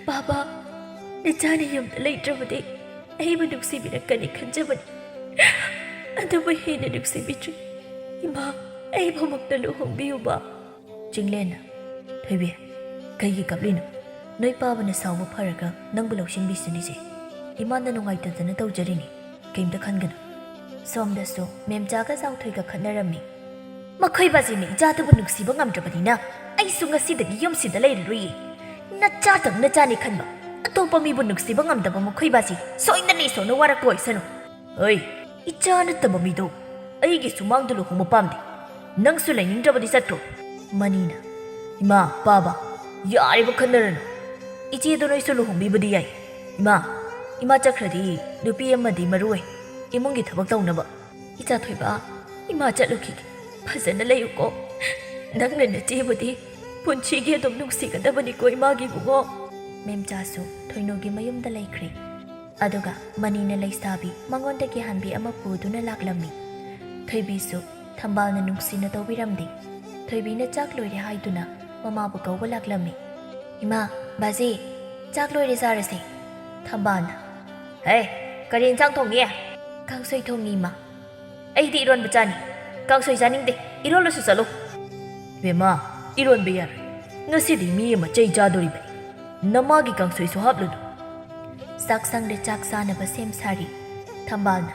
ꯕꯥꯕꯥ, ꯅꯆꯥꯅ ꯌꯨꯝꯗ ꯂꯩꯇ꯭ꯔꯕꯗꯤ ꯑꯩꯕꯨ ꯅꯨꯡꯁꯤꯕꯤꯔꯛꯀꯅꯤ ꯈꯟꯖꯕꯅꯤ꯫ ꯑꯗꯨꯕꯨ ꯍꯦꯟꯅ ꯅꯨꯡꯁꯤꯕꯤꯗ꯭ꯔꯤ꯫ ꯏꯃꯥ, ꯑꯩꯕꯨꯃꯛꯇ ꯂꯨꯍꯣꯡꯕꯤꯌꯨꯕ꯫" ꯆꯤꯡꯂꯦꯟꯅ, "ꯊꯣꯏꯕꯤ, ꯀꯩꯒꯤ ꯀꯞꯂꯤꯅꯣ? ꯅꯣꯏ ꯄꯥꯕꯅ ꯁꯥꯎꯕ ꯐꯔꯒ ꯅꯪꯕꯨ ꯂꯧꯁꯤꯟꯕꯤꯁꯅꯤꯁꯦ꯫ ꯏꯃꯥꯅ ꯅꯨꯡꯉꯥꯏꯇꯗꯅ ꯇꯧꯖꯔꯤꯅꯤ꯫ ꯀꯩꯝꯇ ꯈꯟꯒꯅꯨ꯫" ꯁꯣꯝꯗꯁꯨ ꯃꯦꯝꯆꯥꯒ ꯆꯥꯎꯊꯣꯏꯒ ꯈꯠꯅꯔꯝꯃꯤ꯫ "ꯃꯈꯣꯏ ꯕꯥꯖꯤꯅ ꯏꯆꯥꯗꯨꯕꯨ ꯅꯨꯡꯁꯤꯕ ꯉꯝꯗ꯭ꯔꯕꯅꯤꯅ ꯑꯩꯁꯨ ꯉꯁꯤꯗꯒꯤ ꯌꯨꯝꯁꯤꯗ ꯂꯩꯔꯔꯣꯏꯌꯦ꯫ ꯅꯆꯥꯗꯪ ꯅꯆꯥꯅꯤ ꯈꯟꯕ, ꯑꯇꯣꯞꯄ ꯃꯤꯕꯨ ꯅꯨꯡꯁꯤꯕ ꯉꯝꯗꯕ ꯃꯈꯣꯏ ꯕꯥꯖꯤ ꯁꯣꯏꯗꯅ ꯏꯁꯣꯔꯅ ꯋꯥꯔꯛꯄ ꯑꯣꯏꯁꯅꯨ꯫" "ꯍꯣꯏ, ꯏꯆꯥ ꯅꯠꯇꯕ ꯃꯤꯗꯣ ꯑꯩꯒꯤ ꯁꯨꯃꯥꯡꯗ ꯂꯨꯍꯣꯡꯕ ꯄꯥꯝꯗꯦ꯫ ꯅꯪꯁꯨ ꯂꯩꯅꯤꯡꯗ꯭ꯔꯕꯗꯤ ꯆꯠꯈ꯭ꯔꯣ꯫" ꯃꯅꯤꯅ, "ꯏꯃꯥ, ꯄꯥꯕ, ꯌꯥꯔꯤꯕ ꯈꯟꯅꯔꯅꯨ꯫ ꯏꯆꯦꯗꯣ ꯅꯣꯏꯁꯨ ꯂꯨꯍꯣꯡꯕꯤꯕꯗꯤ ꯌꯥꯏ꯫ ꯏꯃꯥ, ꯏꯃꯥ ꯆꯠꯈ꯭ꯔꯗꯤ ꯅꯨꯄꯤ ꯑꯃꯗꯤ ꯃꯔꯨ ꯑꯣꯏ ꯏꯃꯨꯡꯒꯤ ꯊꯕꯛ ꯇꯧꯅꯕ꯫" "ꯏꯆꯥ ꯊꯣꯏꯕ, ꯏꯃꯥ ꯆꯠꯂꯨꯈꯤꯒꯦ꯫ ꯐꯖꯅ ꯂꯩꯌꯨꯀꯣ꯫ ꯅꯪꯅ ꯅꯆꯦꯕꯨꯗꯤ ꯄꯨꯟꯁꯤꯒꯤ ꯑꯗꯨꯝ ꯅꯨꯡꯁꯤꯒꯗꯕꯅꯤꯀꯣ ꯏꯃꯥꯒꯤ ꯏꯕꯨꯡꯉꯣ꯫" ꯃꯦꯝꯆꯥꯁꯨ ꯊꯣꯏꯅꯨꯒꯤ ꯃꯌꯨꯝꯗ ꯂꯩꯈ꯭ꯔꯦ꯫ ꯑꯗꯨꯒ ꯃꯅꯤꯅ ꯂꯩꯁꯥꯕꯤ ꯃꯉꯣꯟꯗꯒꯤ ꯍꯥꯟꯕꯤ ꯑꯃ ꯄꯨꯗꯨꯅ ꯂꯥꯛꯂꯝꯃꯤ꯫ ꯊꯣꯏꯕꯤꯁꯨ ꯊꯝꯕꯥꯜꯅ ꯅꯨꯡꯁꯤꯅ ꯇꯧꯕꯤꯔꯝꯗꯦ꯫ ꯊꯣꯏꯕꯤꯅ ꯆꯥꯛ ꯂꯣꯏꯔꯦ ꯍꯥꯏꯗꯨꯅ ꯃꯃꯥꯕꯨ ꯀꯧꯕ ꯂꯥꯛꯂꯝꯃꯤ꯫ "ꯏꯃꯥ, ꯕꯥꯖꯤ, ꯆꯥꯛ ꯂꯣꯏꯔꯦ, ꯆꯥꯔꯁꯦ꯫" ꯊꯝꯕꯥꯜꯅ, "ꯍꯦ, ꯀꯔꯤ ꯏꯟꯁꯥꯡ ꯊꯣꯡꯉꯤ?" "ꯀꯥꯡꯁꯣꯏ ꯊꯣꯡꯉꯤ, ꯏꯃꯥ꯫" "ꯑꯩꯗꯤ ꯏꯔꯣꯟꯕ ꯆꯥꯅꯤ꯫ ꯀꯥꯡꯁꯣꯏ ꯆꯥꯅꯤꯡꯗꯦ, ꯏꯔꯣꯜꯂꯁꯨ ꯆꯠꯂꯨ꯫" "ꯏꯕꯦꯝꯃ, ꯏꯔꯣꯟꯕ ꯌꯥꯔꯣꯏ꯫ ꯉꯁꯤꯗꯤ ꯃꯤ ꯑꯃ ꯆꯩ ꯆꯥꯗꯣꯔꯤꯕꯅꯤ꯫ ꯅꯃꯥꯒꯤ ꯀꯥꯡꯁꯣꯏꯁꯨ ꯍꯥꯞꯂꯨꯅꯨ꯫" ꯆꯥꯛꯁꯪꯗ ꯆꯥꯛ ꯆꯥꯅꯕ ꯁꯦꯝ ꯁꯥꯔꯤ꯫ ꯊꯝꯕꯥꯜꯅ,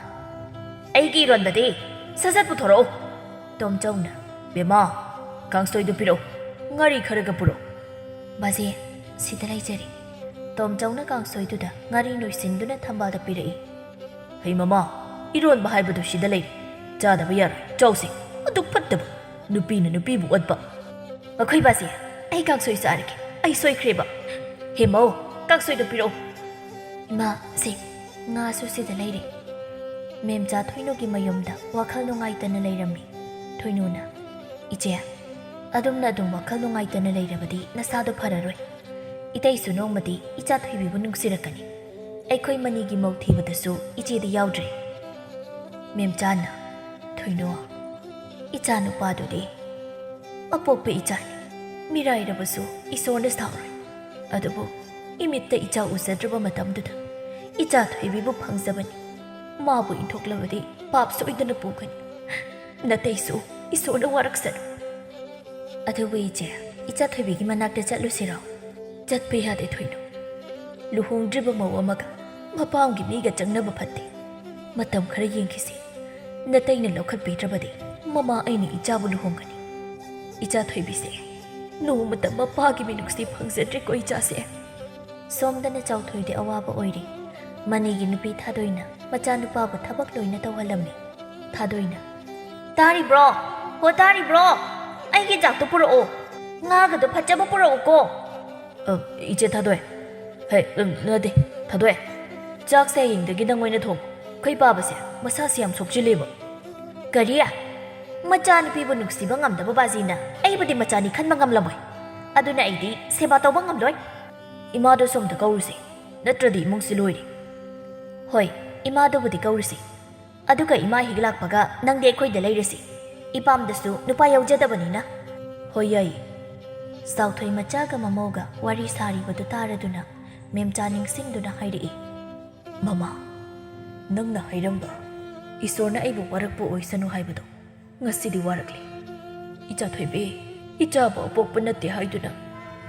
"ꯑꯩꯒꯤ ꯏꯔꯣꯟꯕꯗꯤ ꯁꯠ ꯁꯠ ꯄꯨꯊꯣꯔꯛꯎ꯫" ꯇꯣꯝꯆꯧꯅ, "ꯕꯦꯝꯃ, ꯀꯥꯡꯁꯣꯏꯗꯨ ꯄꯤꯔꯛꯎ꯫ ꯉꯥꯔꯤ ꯈꯔꯒ ꯄꯨꯔꯛꯎ꯫" "ꯕꯥꯖꯤ, ꯁꯤꯗ ꯂꯩꯖꯔꯤ꯫" ꯇꯣꯝꯆꯧꯅ ꯀꯥꯡꯁꯣꯏꯗꯨꯗ ꯉꯥꯔꯤ ꯅꯣꯏꯁꯤꯟꯗꯨꯅ ꯊꯝꯕꯥꯜꯗ ꯄꯤꯔꯛꯏ꯫ "ꯍꯩ ꯃꯃꯥ, ꯏꯔꯣꯟꯕ ꯍꯥꯏꯕꯗꯨ ꯁꯤꯗ ꯂꯩꯔꯦ꯫ ꯆꯥꯗꯕ ꯌꯥꯔꯣꯏ, ꯆꯥꯎꯁꯦ꯫ ꯑꯗꯨꯛ ꯐꯠꯇꯕ ꯅꯨꯄꯤꯅ ꯅꯨꯄꯤꯕꯨ ꯑꯣꯠꯄ꯫" "ꯃꯈꯣꯏ ꯕꯥꯖꯤ, ꯑꯩ ꯀꯥꯡꯁꯣꯏ ꯆꯥꯔꯒꯦ꯫ ꯑꯩ ꯁꯣꯏꯈ꯭ꯔꯦꯕ꯫ ꯍꯦ ꯃꯧ, ꯀꯥꯡꯁꯣꯏꯗꯣ ꯄꯤꯔꯛꯎ꯫ ꯏꯃꯥ, ꯁꯦ, ꯉꯥꯁꯨ ꯁꯤꯗ ꯂꯩꯔꯦ꯫ ꯃꯦꯝꯆꯥ ꯊꯣꯏꯅꯨꯒꯤ ꯃꯌꯨꯝꯗ ꯋꯥꯈꯜ ꯅꯨꯡꯉꯥꯏꯇꯅ ꯂꯩꯔꯝꯃꯤ꯫ ꯊꯣꯏꯅꯨꯅ, "ꯏꯆꯦ, ꯑꯗꯨꯝꯅ ꯑꯗꯨꯝ ꯋꯥꯈꯜ ꯅꯨꯡꯉꯥꯏꯇꯅ ꯂꯩꯔꯕꯗꯤ ꯅꯁꯥꯗꯣ ꯐꯔꯔꯣꯏ꯫ ꯏꯇꯩꯁꯨ ꯅꯣꯡꯃꯗꯤ ꯏꯆꯥ ꯊꯣꯏꯕꯤꯕꯨ ꯅꯨꯡꯁꯤꯔꯛꯀꯅꯤ꯫ ꯑꯩꯈꯣꯏ ꯃꯅꯤꯒꯤ ꯃꯧ ꯊꯤꯕꯗꯁꯨ ꯏꯆꯦꯗꯤ ꯌꯥꯎꯗ꯭ꯔꯦ꯫" ꯃꯦꯝꯆꯥꯅ, "ꯊꯣꯏꯅꯨ, ꯏꯆꯥ ꯅꯨꯄꯥꯗꯨꯗꯤ ꯑꯄꯣꯛꯄ ꯏꯆꯥꯅꯤ꯫ ꯃꯤꯔꯥꯏꯔꯕꯁꯨ ꯏꯁꯣꯔꯅ ꯁꯥꯎꯔꯣꯏ꯫ ꯑꯗꯨꯕꯨ ꯏꯃꯤꯠꯇ ꯏꯆꯥ ꯎꯖꯗ꯭ꯔꯕ ꯃꯇꯝꯗꯨꯗ ꯏꯆꯥ ꯊꯣꯏꯕꯤꯕꯨ ꯐꯪꯖꯕꯅꯤ꯫ ꯃꯥꯕꯨ ꯏꯟꯊꯣꯛꯂꯕꯗꯤ ꯄꯥꯞ ꯁꯣꯏꯗꯅ ꯄꯨꯒꯅꯤ꯫ ꯅꯇꯩꯁꯨ ꯏꯁꯣꯔꯅ ꯋꯥꯔꯛꯁꯅꯨ꯫" "ꯑꯗꯨꯕꯨ ꯏꯆꯦ, ꯏꯆꯥ ꯊꯣꯏꯕꯤꯒꯤ ꯃꯅꯥꯛꯇ ꯆꯠꯂꯨꯁꯤꯔꯣ?" "ꯆꯠꯄ ꯌꯥꯗꯦ ꯊꯣꯏꯅꯨ꯫ ꯂꯨꯍꯣꯡꯗ꯭ꯔꯤꯕ ꯃꯧ ꯑꯃꯒ ꯃꯄꯥꯝꯒꯤ ꯃꯤꯒ ꯆꯪꯅꯕ ꯐꯠꯇꯦ꯫ ꯃꯇꯝ ꯈꯔ ꯌꯦꯡꯈꯤꯁꯤ꯫ ꯅꯇꯩꯅ ꯂꯧꯈꯠꯄꯤꯗ꯭ꯔꯕꯗꯤ ꯃꯃꯥ ꯑꯩꯅ ꯏꯆꯥꯕꯨ ꯂꯨꯍꯣꯡꯒꯅꯤ꯫ ꯏꯆꯥ ꯊꯣꯏꯕꯤꯁꯦ ꯅꯣꯡꯃꯇ ꯃꯄꯥꯒꯤ ꯃꯤꯅꯨꯡꯁꯤ ꯐꯪꯖꯗ꯭ꯔꯦꯀꯣ ꯏꯆꯥꯁꯦ꯫" ꯁꯣꯝꯗꯅ ꯆꯥꯎꯊꯣꯏꯗꯤ ꯑꯋꯥꯕ ꯑꯣꯏꯔꯤ꯫ ꯃꯅꯤꯒꯤ ꯅꯨꯄꯤ ꯊꯥꯗꯣꯏꯅ ꯃꯆꯥꯅꯨꯄꯥꯕꯨ ꯊꯕꯛ ꯂꯣꯏꯅ ꯇꯧꯍꯜꯂꯝꯃꯤ꯫ ꯊꯥꯗꯣꯏꯅ, "ꯇꯥꯔꯤꯕ꯭ꯔꯣ? ꯍꯣ, ꯇꯥꯔꯤꯕ꯭ꯔꯣ? ꯑꯩꯒꯤ ꯆꯥꯛꯇꯣ ꯄꯨꯔꯛꯑꯣ꯫ ꯉꯥꯒꯗꯣ ꯐꯖꯕ ꯄꯨꯔꯛꯎꯀꯣ꯫" "ꯑ, ꯏꯆꯦ ꯊꯥꯗꯣꯏ꯫ ꯍꯦ, ꯎꯝ, ꯅꯠꯇꯦ, ꯊꯥꯗꯣꯏ꯫ ꯆꯥꯛꯁꯦ ꯍꯌꯦꯡꯗꯒꯤ ꯅꯪ ꯑꯣꯏꯅ ꯊꯣꯡ꯫ ꯑꯩꯈꯣꯏ ꯄꯥꯕꯁꯦ ꯃꯁꯥꯁꯦ ꯌꯥꯝ ꯁꯣꯛꯆꯤꯜꯂꯦꯕ꯫" "ꯀꯔꯤ? ꯃꯆꯥꯅꯨꯄꯤꯕꯨ ꯅꯨꯡꯁꯤꯕ ꯉꯝꯗꯕ ꯕꯥꯖꯤꯅ ꯑꯩꯕꯨꯗꯤ ꯃꯆꯥꯅꯤ ꯈꯟꯕ ꯉꯝꯂꯝꯃꯣꯏ꯫ ꯑꯗꯨꯅ ꯑꯩꯗꯤ ꯁꯦꯕꯥ ꯇꯧꯕ ꯉꯝꯂꯣꯏ꯫" "ꯏꯃꯥꯗꯣ ꯁꯣꯝꯗ ꯀꯧꯔꯨꯁꯦ, ꯅꯠꯇ꯭ꯔꯗꯤ ꯏꯃꯨꯡꯁꯤ ꯂꯣꯏꯔꯦ꯫" "ꯍꯣꯏ, ꯏꯃꯥꯗꯨꯕꯨꯗꯤ ꯀꯧꯔꯨꯁꯤ꯫ ꯑꯗꯨꯒ ꯏꯃꯥ ꯍꯦꯛ ꯂꯥꯛꯄꯒ ꯅꯪꯗꯤ ꯑꯩꯈꯣꯏꯗ ꯂꯩꯔꯁꯤ꯫ ꯏꯄꯥꯝꯗꯁꯨ ꯅꯨꯄꯥ ꯌꯥꯎꯖꯗꯕꯅꯤꯅ꯫" "ꯍꯣꯏ, ꯌꯥꯏꯌꯦ꯫" ꯆꯥꯎꯊꯣꯏ ꯃꯆꯥꯒ ꯃꯃꯧꯒ ꯋꯥꯔꯤ ꯁꯥꯔꯤꯕꯗꯨ ꯇꯥꯔꯗꯨꯅ ꯃꯦꯝꯆꯥ ꯅꯤꯡꯁꯤꯡꯗꯨꯅ ꯍꯥꯏꯔꯛꯏ, "ꯃꯃꯥ, ꯅꯪꯅ ꯍꯥꯏꯔꯝꯕ ꯏꯁꯣꯔꯅ ꯑꯩꯕꯨ ꯋꯥꯔꯛꯄ ꯑꯣꯏꯁꯅꯨ ꯍꯥꯏꯕꯗꯣ ꯉꯁꯤꯗꯤ ꯋꯥꯔꯛꯂꯦ꯫ ꯏꯆꯥ ꯊꯣꯏꯕꯤ, ꯏꯆꯥꯕꯨ ꯑꯄꯣꯛꯄ ꯅꯠꯇꯦ ꯍꯥꯏꯗꯨꯅ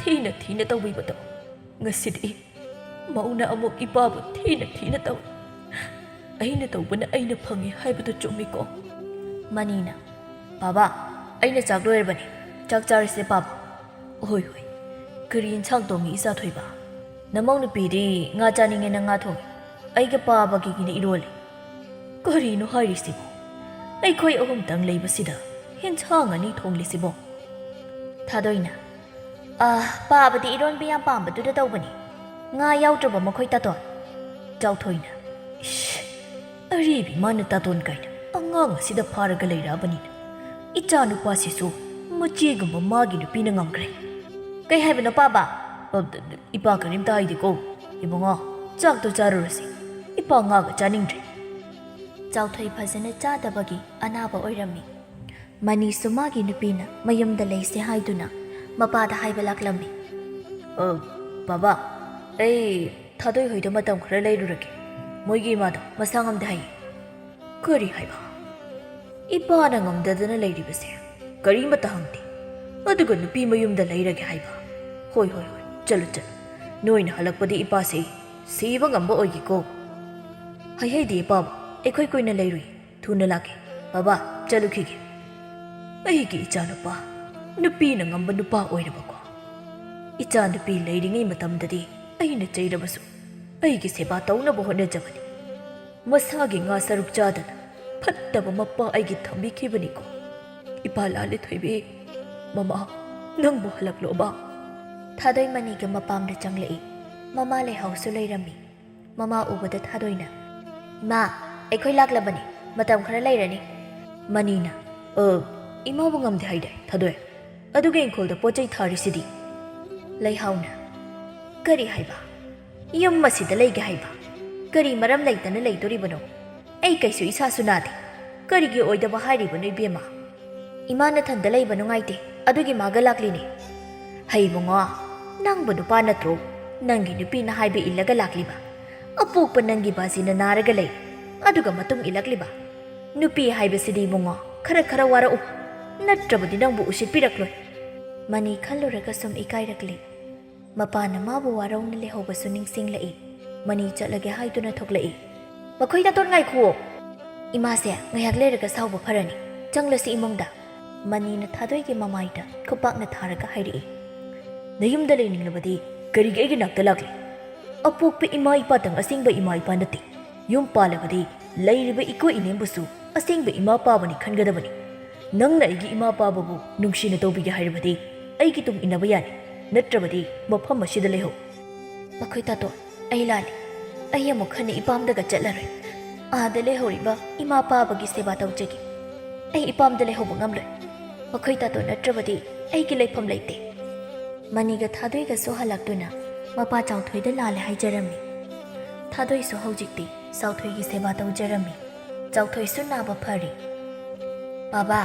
ꯊꯤꯅ ꯊꯤꯅ ꯇꯧꯕꯤꯕꯗꯣ ꯉꯁꯤꯗꯤ ꯃꯧꯅ ꯑꯃꯨꯛ ꯏꯄꯥꯕꯨ ꯊꯤꯅ ꯊꯤꯅ ꯇꯧꯏ꯫ ꯑꯩꯅ ꯇꯧꯕꯅ ꯑꯩꯅ ꯐꯪꯉꯤ ꯍꯥꯏꯕꯗꯨ ꯆꯨꯝꯃꯤꯀꯣ?" ꯃꯅꯤꯅ, "ꯄꯥꯕ, ꯑꯩꯅ ꯆꯥꯛ ꯂꯣꯏꯔꯕꯅꯤ, ꯆꯥꯛ ꯆꯥꯔꯁꯦ ꯄꯥꯕ꯫" "ꯍꯣꯏ, ꯍꯣꯏ꯫ ꯀꯔꯤ ꯏꯟꯁꯥꯡ ꯊꯣꯡꯉꯤ ꯏꯆꯥ ꯊꯣꯏꯕ?" "ꯅꯃꯧ ꯅꯨꯄꯤꯗꯤ ꯉꯥ ꯆꯥꯅꯤꯡꯉꯦꯅ ꯉꯥ ꯊꯣꯡꯉꯤ꯫ ꯑꯩꯒ ꯄꯥꯕꯒꯤꯅ ꯏꯔꯣꯜꯂꯤ꯫" "ꯀꯔꯤꯅꯣ ꯍꯥꯏꯔꯤꯁꯤꯕꯣ? ꯑꯩꯈꯣꯏ ꯑꯍꯨꯝꯇꯪ ꯂꯩꯕꯁꯤꯗ ꯏꯟꯁꯥꯡ ꯑꯅꯤ ꯊꯣꯡꯂꯤꯁꯤꯕꯣ?" ꯊꯥꯗꯣꯏꯅ, ꯑꯥ, ꯄꯥꯕꯗꯤ ꯏꯔꯣꯟꯕ ꯌꯥꯝ ꯄꯥꯝꯕꯗꯨꯗ ꯇꯧꯕꯅꯤ꯫ ꯉꯥ ꯌꯥꯎꯗ꯭ꯔꯕ ꯃꯈꯣꯏ, ꯇꯥꯇꯣꯟ? ꯆꯥꯎꯊꯣꯏꯅ, "ꯏꯁ, ꯑꯔꯤꯕꯤ ꯃꯥꯅ ꯇꯥꯇꯣꯟ ꯀꯥꯏꯅ ꯑꯉꯥꯡ ꯑꯁꯤꯗ ꯐꯥꯔꯒ ꯂꯩꯔꯛꯑꯕꯅꯤꯅ꯫ ꯏꯆꯥ ꯅꯨꯄꯥꯁꯤꯁꯨ ꯃꯆꯦꯒꯨꯝꯕ ꯃꯥꯒꯤ ꯅꯨꯄꯤꯅ ꯉꯝꯈ꯭ꯔꯦ꯫" "ꯀꯩ ꯍꯥꯏꯕꯅꯣ, ꯄꯥꯕ?" "ꯑ, ꯏꯄꯥ ꯀꯔꯤꯝꯇ ꯍꯥꯏꯗꯦꯀꯣ꯫ ꯏꯕꯨꯡꯉꯣ, ꯆꯥꯛꯇꯣ ꯆꯥꯔꯨꯔꯁꯤ꯫ ꯏꯄꯥ ꯉꯥꯒ ꯆꯥꯅꯤꯡꯗ꯭ꯔꯦ꯫" ꯆꯥꯎꯊꯣꯏ ꯐꯖꯅ ꯆꯥꯗꯕꯒꯤ ꯑꯅꯥꯕ ꯑꯣꯏꯔꯝꯃꯤ꯫ ꯃꯅꯤꯁꯨ ꯃꯥꯒꯤ ꯅꯨꯄꯤꯅ ꯃꯌꯨꯝꯗ ꯂꯩꯁꯦ ꯍꯥꯏꯗꯨꯅ ꯃꯄꯥꯗ ꯍꯥꯏꯕ ꯂꯥꯛꯂꯝꯃꯤ꯫ "ꯑ, ꯕꯥꯕꯥ, ꯑꯩ ꯊꯥꯗꯣꯏ ꯍꯣꯏꯗ ꯃꯇꯝ ꯈꯔ ꯂꯩꯔꯨꯔꯒꯦ꯫ ꯃꯣꯏꯒꯤ ꯏꯃꯥꯗꯣ ꯃꯁꯥ ꯉꯝꯗꯦ ꯍꯥꯏꯌꯦ꯫" "ꯀꯔꯤ ꯍꯥꯏꯕ? ꯏꯄꯥꯅ ꯉꯝꯗꯗꯅ ꯂꯩꯔꯤꯕꯁꯦ ꯀꯔꯤꯃꯠꯇ ꯍꯪꯗꯦ, ꯑꯗꯨꯒ ꯅꯨꯄꯤ ꯃꯌꯨꯝꯗ ꯂꯩꯔꯒꯦ ꯍꯥꯏꯕ? ꯍꯣꯏ, ꯍꯣꯏ, ꯍꯣꯏ, ꯆꯠꯂꯨ, ꯆꯠꯂꯨ꯫ ꯅꯣꯏꯅ ꯍꯜꯂꯛꯄꯗ ꯏꯄꯥꯁꯦ ꯁꯤꯕ ꯉꯝꯕ ꯑꯣꯏꯒꯦꯀꯣ꯫" "ꯍꯩ ꯍꯩꯗꯤ ꯏꯄꯥꯕꯨ, ꯑꯩꯈꯣꯏ ꯀꯨꯏꯅ ꯂꯩꯔꯨꯏ, ꯊꯨꯅ ꯂꯥꯛꯀꯦ꯫ ꯕꯥꯕꯥ, ꯆꯠꯂꯨꯈꯤꯒꯦ꯫" "ꯑꯩꯒꯤ ꯏꯆꯥꯅꯨꯄꯥ, ꯅꯨꯄꯤꯅ ꯉꯝꯕ ꯅꯨꯄꯥ ꯑꯣꯏꯔꯕꯀꯣ꯫ ꯏꯆꯥꯅꯨꯄꯤ ꯂꯩꯔꯤꯉꯩ ꯃꯇꯝꯗꯗꯤ ꯑꯩꯅ ꯆꯩꯔꯕꯁꯨ ꯑꯩꯒꯤ ꯁꯦꯕꯥ ꯇꯧꯅꯕ ꯍꯣꯠꯅꯖꯕꯅꯤ꯫ ꯃꯁꯥꯒꯤ ꯉꯥ ꯁꯔꯨꯛ ꯆꯥꯗꯅ ꯐꯠꯇꯕ ꯃꯄꯥ ꯑꯩꯒꯤ ꯊꯝꯕꯤꯈꯤꯕꯅꯤꯀꯣ꯫ ꯏꯄꯥ ꯂꯥꯂꯤꯊꯣꯏꯕꯤ, ꯃꯃꯥ, ꯅꯪꯕꯨ ꯍꯜꯂꯛꯂꯣꯕ꯫" ꯊꯥꯗꯣꯏ ꯃꯅꯤꯒ ꯃꯄꯥꯝꯗ ꯆꯪꯂꯛꯏ꯫ ꯃꯃꯥ ꯂꯩꯍꯥꯎꯁꯨ ꯂꯩꯔꯝꯃꯤ꯫ ꯃꯃꯥ ꯎꯕꯗ ꯊꯥꯗꯣꯏꯅ, "ꯏꯃꯥ, ꯑꯩꯈꯣꯏ ꯂꯥꯛꯂꯕꯅꯤ, ꯃꯇꯝ ꯈꯔ ꯂꯩꯔꯅꯤ꯫" ꯃꯅꯤꯅ, "ꯑ, ꯏꯃꯥꯕꯨ ꯉꯝꯗꯦ ꯍꯥꯏꯗꯥꯏ, ꯊꯥꯗꯣꯏ? ꯑꯗꯨꯒ ꯏꯪꯈꯣꯜꯗ ꯄꯣꯠ ꯆꯩ ꯊꯥꯔꯤꯁꯤꯗꯤ?" ꯂꯩꯍꯥꯎꯅ, "ꯀꯔꯤ ꯍꯥꯏꯕ? ꯌꯨꯝ ꯑꯁꯤꯗ ꯂꯩꯒꯦ ꯍꯥꯏꯕ? ꯀꯔꯤ ꯃꯔꯝ ꯂꯩꯇꯅ ꯂꯩꯗꯣꯔꯤꯕꯅꯣ? ꯑꯩ ꯀꯩꯁꯨ ꯏꯁꯥꯁꯨ ꯅꯥꯗꯦ꯫ ꯀꯔꯤꯒꯤ ꯑꯣꯏꯗꯕ ꯍꯥꯏꯔꯤꯕꯅꯣ, ꯏꯕꯦꯝꯃ? ꯏꯃꯥ ꯅꯊꯟꯗ ꯂꯩꯕ ꯅꯨꯡꯉꯥꯏꯇꯦ, ꯑꯗꯨꯒꯤ ꯃꯥꯒ ꯂꯥꯛꯂꯤꯅꯦ꯫" "ꯍꯩ ꯏꯕꯨꯡꯉꯣ, ꯅꯪꯕꯨ ꯅꯨꯄꯥ ꯅꯠꯇ꯭ꯔꯣ? ꯅꯪꯒꯤ ꯅꯨꯄꯤꯅ ꯍꯥꯏꯕ ꯏꯜꯂꯒ ꯂꯥꯛꯂꯤꯕ? ꯑꯄꯣꯛꯄ ꯅꯪꯒꯤ ꯕꯥꯖꯤꯅ ꯅꯥꯔꯒ ꯂꯩ, ꯑꯗꯨꯒ ꯃꯇꯨꯡ ꯏꯜꯂꯛꯂꯤꯕ? ꯅꯨꯄꯤ ꯍꯥꯏꯕꯁꯤꯗꯤ ꯏꯕꯨꯡꯉꯣ, ꯈꯔ ꯈꯔ ꯋꯥꯔꯛꯎ, ꯅꯠꯇ꯭ꯔꯕꯗꯤ ꯅꯪꯕꯨ ꯎꯁꯤꯠꯄꯤꯔꯛꯂꯣꯏ꯫" ꯃꯅꯤ ꯈꯜꯂꯨꯔꯒ ꯁꯨꯝ ꯏꯀꯥꯏꯔꯛꯂꯤ꯫ ꯃꯄꯥꯅ ꯃꯥꯕꯨ ꯋꯥꯔꯧꯅ ꯂꯩꯍꯧꯕꯁꯨ ꯅꯤꯡꯁꯤꯡꯂꯛꯏ꯫ ꯃꯅꯤ ꯆꯠꯂꯒꯦ ꯍꯥꯏꯗꯨꯅ ꯊꯣꯛꯂꯛꯏ꯫ "ꯃꯈꯣꯏ ꯇꯥꯇꯣꯟ, ꯉꯥꯏꯈꯨꯑꯣ꯫ ꯏꯃꯥꯁꯦ ꯉꯥꯏꯍꯥꯛ ꯂꯩꯔꯒ ꯁꯥꯎꯕ ꯐꯔꯅꯤ꯫ ꯆꯪꯂꯁꯤ ꯏꯃꯨꯡꯗ꯫" ꯃꯅꯤꯅ ꯊꯥꯗꯣꯏꯒꯤ ꯃꯃꯥꯏꯗ ꯈꯨꯄꯥꯛꯅ ꯊꯥꯔꯒ ꯍꯥꯏꯔꯛꯏ꯫ "ꯅꯌꯨꯝꯗ ꯂꯩꯅꯤꯡꯂꯕꯗꯤ ꯀꯔꯤꯒꯤ ꯑꯩꯒꯤ ꯅꯥꯛꯇ ꯂꯥꯛꯂꯤ? ꯑꯄꯣꯛꯄ ꯏꯃꯥ ꯏꯄꯥꯇꯪ ꯑꯁꯦꯡꯕ ꯏꯃꯥ ꯏꯄꯥ ꯅꯠꯇꯦ꯫ ꯌꯨꯝ ꯄꯥꯜꯂꯕꯗꯤ ꯂꯩꯔꯤꯕ ꯏꯀꯣꯏ ꯏꯅꯦꯝꯕꯨꯁꯨ ꯑꯁꯦꯡꯕ ꯏꯃꯥ ꯄꯥꯕꯅꯤ ꯈꯟꯒꯗꯕꯅꯤ꯫ ꯅꯪꯅ ꯑꯩꯒꯤ ꯏꯃꯥ ꯄꯥꯕꯕꯨ ꯅꯨꯡꯁꯤꯅ ꯇꯧꯕꯤꯒꯦ ꯍꯥꯏꯔꯕꯗꯤ ꯑꯩꯒꯤ ꯇꯨꯡ ꯏꯟꯅꯕ ꯌꯥꯅꯤ꯫ ꯅꯠꯇ꯭ꯔꯕꯗꯤ ꯃꯐꯝ ꯑꯁꯤꯗ ꯂꯩꯍꯧ꯫ ꯃꯈꯣꯏ ꯇꯥꯇꯣꯟ, ꯑꯩ ꯂꯥꯜꯂꯦ꯫ ꯑꯩ ꯑꯃꯨꯛ ꯍꯟꯅ ꯏꯄꯥꯝꯗꯒ ꯆꯠꯂꯔꯣꯏ꯫ ꯑꯥꯗ ꯂꯩꯍꯧꯔꯤꯕ ꯏꯃꯥ ꯄꯥꯕꯒꯤ ꯁꯦꯕꯥ ꯇꯧꯖꯒꯦ꯫ ꯑꯩ ꯏꯄꯥꯝꯗ ꯂꯩꯍꯧꯕ ꯉꯝꯂꯣꯏ꯫ ꯃꯈꯣꯏ ꯇꯥꯇꯣꯟ ꯅꯠꯇ꯭ꯔꯕꯗꯤ ꯑꯩꯒꯤ ꯂꯩꯐꯝ ꯂꯩꯇꯦ꯫ ꯃꯅꯤꯒ ꯊꯥꯗꯣꯏꯒꯁꯨ ꯍꯜꯂꯛꯇꯨꯅ ꯃꯄꯥ ꯆꯥꯎꯊꯣꯏꯗ ꯂꯥꯜꯂꯦ ꯍꯥꯏꯖꯔꯝꯃꯤ꯫ ꯊꯥꯗꯣꯏꯁꯨ ꯍꯧꯖꯤꯛꯇꯤ ꯆꯥꯎꯊꯣꯏꯒꯤ ꯁꯦꯕꯥ ꯇꯧꯖꯔꯝꯃꯤ꯫ ꯆꯥꯎꯊꯣꯏꯁꯨ ꯅꯥꯕ ꯐꯔꯤ꯫ "ꯕꯥꯕꯥ,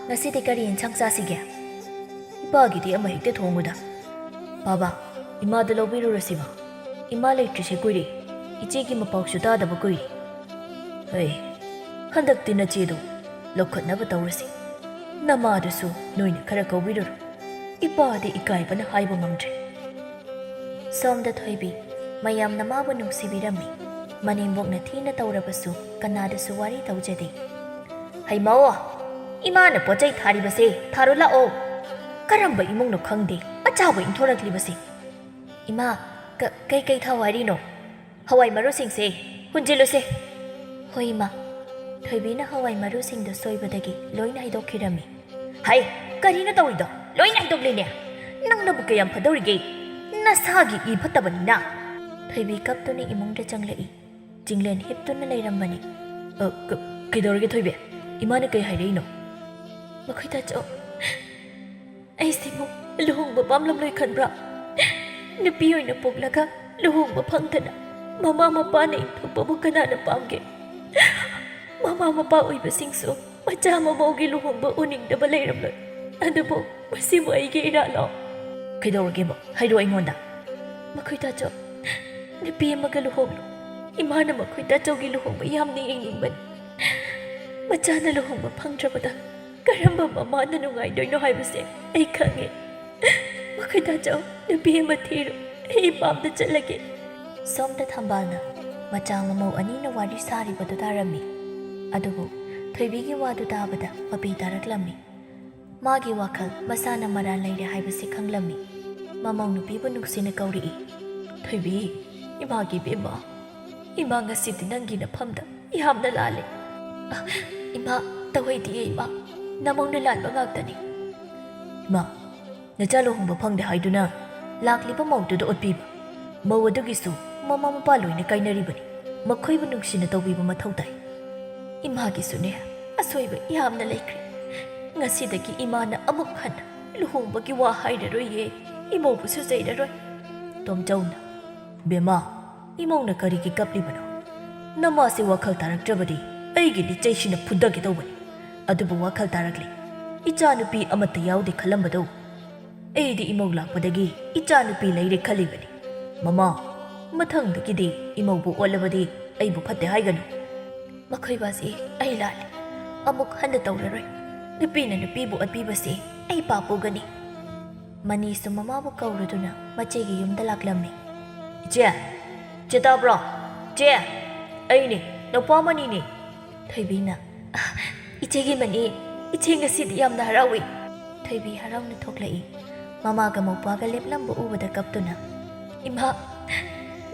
ꯉꯁꯤꯗꯤ ꯀꯔꯤ ꯌꯦꯟꯁꯥꯡ ꯆꯥꯁꯤꯒꯦ?" "ꯏꯄꯥꯒꯤꯗꯤ ꯑꯃ ꯍꯦꯛꯇ ꯊꯣꯡꯉꯨꯗ꯫" "ꯕꯥꯕꯥ, ꯏꯃꯥꯗ ꯂꯧꯕꯤꯔꯨꯔꯁꯤꯕ꯫ ꯏꯃꯥ ꯂꯩꯇ꯭ꯔꯤꯁꯦ ꯀꯨꯏꯔꯦ꯫ ꯏꯆꯦꯒꯤ ꯃꯄꯥꯎꯁꯨ ꯇꯥꯗꯕ ꯀꯨꯏꯔꯦ꯫" "ꯍꯩ, ꯍꯟꯗꯛꯇꯤ ꯅꯆꯦꯗꯣ ꯂꯧꯈꯠꯅꯕ ꯇꯧꯔꯁꯤ꯫ ꯅꯃꯥꯗꯨꯁꯨ ꯅꯣꯏꯅ ꯈꯔ ꯀꯧꯕꯤꯔꯨꯔꯣ꯫ ꯏꯄꯥꯗꯤ ꯏꯀꯥꯏꯕꯅ ꯍꯥꯏꯕ ꯉꯝꯗ꯭ꯔꯦ꯫" ꯁꯣꯝꯗ ꯊꯣꯏꯕꯤ ꯃꯌꯥꯝꯅ ꯃꯥꯕꯨ ꯅꯨꯡꯁꯤꯕꯤꯔꯝꯃꯤ꯫ ꯃꯅꯦꯝꯕꯣꯛꯅ ꯊꯤꯅ ꯇꯧꯔꯕꯁꯨ ꯀꯅꯥꯗꯁꯨ ꯋꯥꯔꯤ ꯇꯧꯖꯗꯦ꯫ "ꯍꯩꯃꯥꯋꯣ, ꯏꯃꯥꯅ ꯄꯣꯠ ꯆꯩ ꯊꯥꯔꯤꯕꯁꯦ ꯊꯥꯔꯣ ꯂꯥꯛꯑꯣ꯫ ꯀꯔꯝꯕ ꯏꯃꯨꯡꯅꯣ ꯈꯪꯗꯦ, ꯑꯆꯥꯕ ꯏꯟꯊꯣꯔꯛꯂꯤꯕꯁꯦ꯫" "ꯏꯃꯥ, ꯀ-, ꯀꯩ ꯀꯩ ꯊꯥꯎ ꯍꯥꯏꯔꯤꯅꯣ?" "ꯍꯋꯥꯏ ꯃꯔꯨꯁꯤꯡꯁꯦ ꯍꯨꯟꯖꯤꯜꯂꯨꯁꯦ꯫" "ꯍꯣꯏ, ꯏꯃꯥ꯫" ꯊꯣꯏꯕꯤꯅ ꯍꯋꯥꯏ ꯃꯔꯨꯁꯤꯡꯗꯨ ꯁꯣꯏꯕꯗꯒꯤ ꯂꯣꯏꯅ ꯍꯩꯗꯣꯛꯈꯤꯔꯝꯃꯤ꯫ "ꯍꯩ, ꯀꯔꯤꯅꯣ ꯇꯧꯔꯤꯗꯣ? ꯂꯣꯏꯅ ꯍꯩꯗꯣꯛꯂꯦꯅꯦ꯫ ꯅꯪꯅꯕꯨ ꯀꯌꯥꯝ ꯐꯗꯧꯔꯤꯒꯦ? ꯅꯁꯥꯒꯤ ꯏ ꯐꯠꯇꯕꯅꯤꯅ꯫" ꯊꯣꯏꯕꯤ ꯀꯞꯇꯨꯅ ꯏꯃꯨꯡꯗ ꯆꯪꯂꯛꯏ꯫ ꯆꯤꯡꯂꯦꯟ ꯍꯤꯞꯇꯨꯅ ꯂꯩꯔꯝꯕꯅꯤ꯫ "ꯑ, ꯀ-, ꯀꯩꯗꯧꯔꯒꯦ ꯊꯣꯏꯕꯤ? ꯏꯃꯥꯅ ꯀꯩ ꯍꯥꯏꯔꯛꯏꯅꯣ?" "ꯃꯈꯣꯏ ꯇꯥꯆꯧ, ꯑꯩꯁꯤꯕꯨ ꯂꯨꯍꯣꯡꯕ ꯄꯥꯝꯂꯝꯂꯣꯏ ꯈꯟꯕ꯭ꯔꯥ? ꯅꯨꯄꯤ ꯑꯣꯏꯅ ꯄꯣꯛꯂꯒ ꯂꯨꯍꯣꯡꯕ ꯐꯪꯗꯅ ꯃꯃꯥ ꯃꯄꯥꯅ ꯏꯟꯊꯣꯛꯄꯕꯨ ꯀꯅꯥꯅ ꯄꯥꯝꯒꯦ? ꯃꯃꯥ ꯃꯄꯥ ꯑꯣꯏꯕꯁꯤꯡꯁꯨ ꯃꯆꯥ ꯃꯃꯧꯒꯤ ꯂꯨꯍꯣꯡꯕ ꯎꯅꯤꯡꯗꯕ ꯂꯩꯔꯝꯂꯣꯏ꯫ ꯑꯗꯨꯕꯨ ꯃꯁꯤꯕꯨ ꯑꯩꯒꯤ ꯏꯔꯥꯜꯂꯣ?" "ꯀꯩꯗꯧꯔꯒꯦꯕ? ꯍꯥꯏꯔꯣ ꯑꯩꯉꯣꯟꯗ꯫" "ꯃꯈꯣꯏ ꯇꯥꯆꯧ, ꯅꯨꯄꯤ ꯑꯃꯒ ꯂꯨꯍꯣꯡꯂꯨ꯫ ꯏꯃꯥꯅ ꯃꯈꯣꯏ ꯇꯥꯆꯧꯒꯤ ꯂꯨꯍꯣꯡꯕ ꯌꯥꯝꯅ ꯌꯦꯡꯅꯤꯡꯕꯅꯤ꯫ ꯃꯆꯥꯅ ꯂꯨꯍꯣꯡꯕ ꯐꯪꯗ꯭ꯔꯕꯗ ꯀꯔꯝꯕ ꯃꯃꯥꯅ ꯅꯨꯡꯉꯥꯏꯗꯣꯏꯅꯣ ꯍꯥꯏꯕꯁꯦ ꯑꯩ ꯈꯪꯉꯦ꯫ ꯃꯈꯣꯏ ꯇꯥꯆꯧ, ꯅꯨꯄꯤ ꯑꯃ ꯊꯤꯔꯣ꯫ ꯑꯩ ꯏꯄꯥꯝꯗ ꯆꯠꯂꯒꯦ꯫" ꯁꯣꯝꯗ ꯊꯝꯕꯥꯜꯅ ꯃꯆꯥ ꯃꯃꯧ ꯑꯅꯤꯅ ꯋꯥꯔꯤ ꯁꯥꯔꯤꯕꯗꯨ ꯇꯥꯔꯝꯃꯤ꯫ ꯑꯗꯨꯕꯨ ꯊꯣꯏꯕꯤꯒꯤ ꯋꯥꯗꯨ ꯇꯥꯕꯗ ꯃꯄꯤ ꯇꯥꯔꯛꯂꯝꯃꯤ꯫ ꯃꯥꯒꯤ ꯋꯥꯈꯜ ꯃꯁꯥꯅ ꯃꯔꯥꯜ ꯂꯩꯔꯦ ꯍꯥꯏꯕꯁꯤ ꯈꯪꯂꯝꯃꯤ꯫ ꯃꯃꯧ ꯅꯨꯄꯤꯕꯨ ꯅꯨꯡꯁꯤꯅ ꯀꯧꯔꯛꯏ꯫ "ꯊꯣꯏꯕꯤ, ꯏꯃꯥꯒꯤ ꯏꯕꯦꯝꯃ, ꯏꯃꯥ ꯉꯁꯤꯗꯤ ꯅꯪꯒꯤ ꯅꯐꯝꯗ ꯌꯥꯝꯅ ꯂꯥꯜꯂꯦ꯫" "ꯑ, ꯏꯃꯥ, ꯇꯧꯍꯩꯗꯤꯌꯦ ꯏꯃꯥ, ꯅꯃꯧꯅ ꯂꯥꯟꯕ ꯉꯥꯛꯇꯅꯤ꯫" "ꯏꯃꯥ, ꯅꯆꯥ ꯂꯨꯍꯣꯡꯕ ꯐꯪꯗꯦ ꯍꯥꯏꯗꯨꯅ ꯂꯥꯛꯂꯤꯕ ꯃꯧꯗꯨꯗ ꯑꯣꯠꯄꯤꯕ꯫ ꯃꯧ ꯑꯗꯨꯒꯤꯁꯨ ꯃꯃꯥ ꯃꯄꯥ ꯂꯣꯏꯅ ꯀꯥꯏꯅꯔꯤꯕꯅꯤ꯫ ꯃꯈꯣꯏꯕꯨ ꯅꯨꯡꯁꯤꯅ ꯇꯧꯕꯤꯕ ꯃꯊꯧ ꯇꯥꯏ꯫ ꯏꯃꯥꯒꯤꯁꯨꯅꯦ, ꯑꯁꯣꯏꯕ ꯌꯥꯝꯅ ꯂꯩꯈ꯭ꯔꯦ꯫ ꯉꯁꯤꯗꯒꯤ ꯏꯃꯥꯅ ꯑꯃꯨꯛ ꯍꯟꯅ ꯂꯨꯍꯣꯡꯕꯒꯤ ꯋꯥ ꯍꯥꯏꯔꯔꯣꯏꯌꯦ꯫ ꯏꯃꯧꯕꯨꯁꯨ ꯆꯩꯔꯔꯣꯏ꯫ ꯇꯣꯝꯆꯧꯅ, "ꯕꯦꯝꯃ, ꯏꯃꯧꯅ ꯀꯔꯤꯒꯤ ꯀꯞꯂꯤꯕꯅꯣ? ꯅꯃꯥꯁꯦ ꯋꯥꯈꯜ ꯇꯥꯔꯛꯇ꯭ꯔꯕꯗꯤ ꯑꯩꯒꯤ ꯂꯤꯆꯩꯁꯤꯅ ꯐꯨꯗꯒꯦ ꯇꯧꯕꯅꯤ꯫ ꯑꯗꯨꯕꯨ ꯋꯥꯈꯜ ꯇꯥꯔꯛꯂꯦ꯫ ꯏꯆꯥꯅꯨꯄꯤ ꯑꯃꯠꯇ ꯌꯥꯎꯗꯦ ꯈꯜꯂꯝꯕꯗꯣ ꯑꯩꯗꯤ ꯏꯃꯧ ꯂꯥꯛꯄꯗꯒꯤ ꯏꯆꯥꯅꯨꯄꯤ ꯂꯩꯔꯦ ꯈꯜꯂꯤꯕꯅꯤ꯫ ꯃꯃꯥ, ꯃꯊꯪꯗꯒꯤꯗꯤ ꯏꯃꯧꯕꯨ ꯑꯣꯠꯂꯕꯗꯤ ꯑꯩꯕꯨ ꯐꯠꯇꯦ ꯍꯥꯏꯒꯅꯨ꯫" "ꯃꯈꯣꯏ ꯋꯥꯁꯤ ꯑꯩ ꯂꯥꯜꯂꯤ꯫ ꯑꯃꯨꯛ ꯍꯟꯅ ꯇꯧꯔꯔꯣꯏ꯫ ꯅꯨꯄꯤꯅ ꯅꯨꯄꯤꯕꯨ ꯑꯣꯠꯄꯤꯕꯁꯤ ꯑꯩ ꯄꯥꯞ ꯄꯨꯒꯅꯤ꯫" ꯃꯅꯤꯁꯨ ꯃꯃꯥꯕꯨ ꯀꯧꯔꯗꯨꯅ ꯃꯆꯦꯒꯤ ꯌꯨꯝꯗ ꯂꯥꯛꯂꯝꯃꯤ꯫ "ꯏꯆꯦ, ꯏꯆꯦ ꯇꯥꯕ꯭ꯔꯣ? ꯏꯆꯦ, ꯑꯩꯅꯤ, ꯅꯨꯄꯥ ꯃꯅꯤꯅꯤ꯫" ꯊꯣꯏꯕꯤꯅ, "ꯑ, ꯏꯆꯦꯒꯤ ꯃꯅꯤ, ꯏꯆꯦ ꯉꯁꯤꯗꯤ ꯌꯥꯝꯅ ꯍꯔꯥꯎꯏ꯫" ꯊꯣꯏꯕꯤ ꯍꯔꯥꯎꯅ ꯊꯣꯛꯂꯛꯏ꯫ ꯃꯃꯥꯒ ꯃꯧꯄ꯭ꯋꯥꯒ ꯂꯦꯞꯂꯝꯕ ꯎꯕꯗ ꯀꯞꯇꯨꯅ, "ꯏꯃꯥ,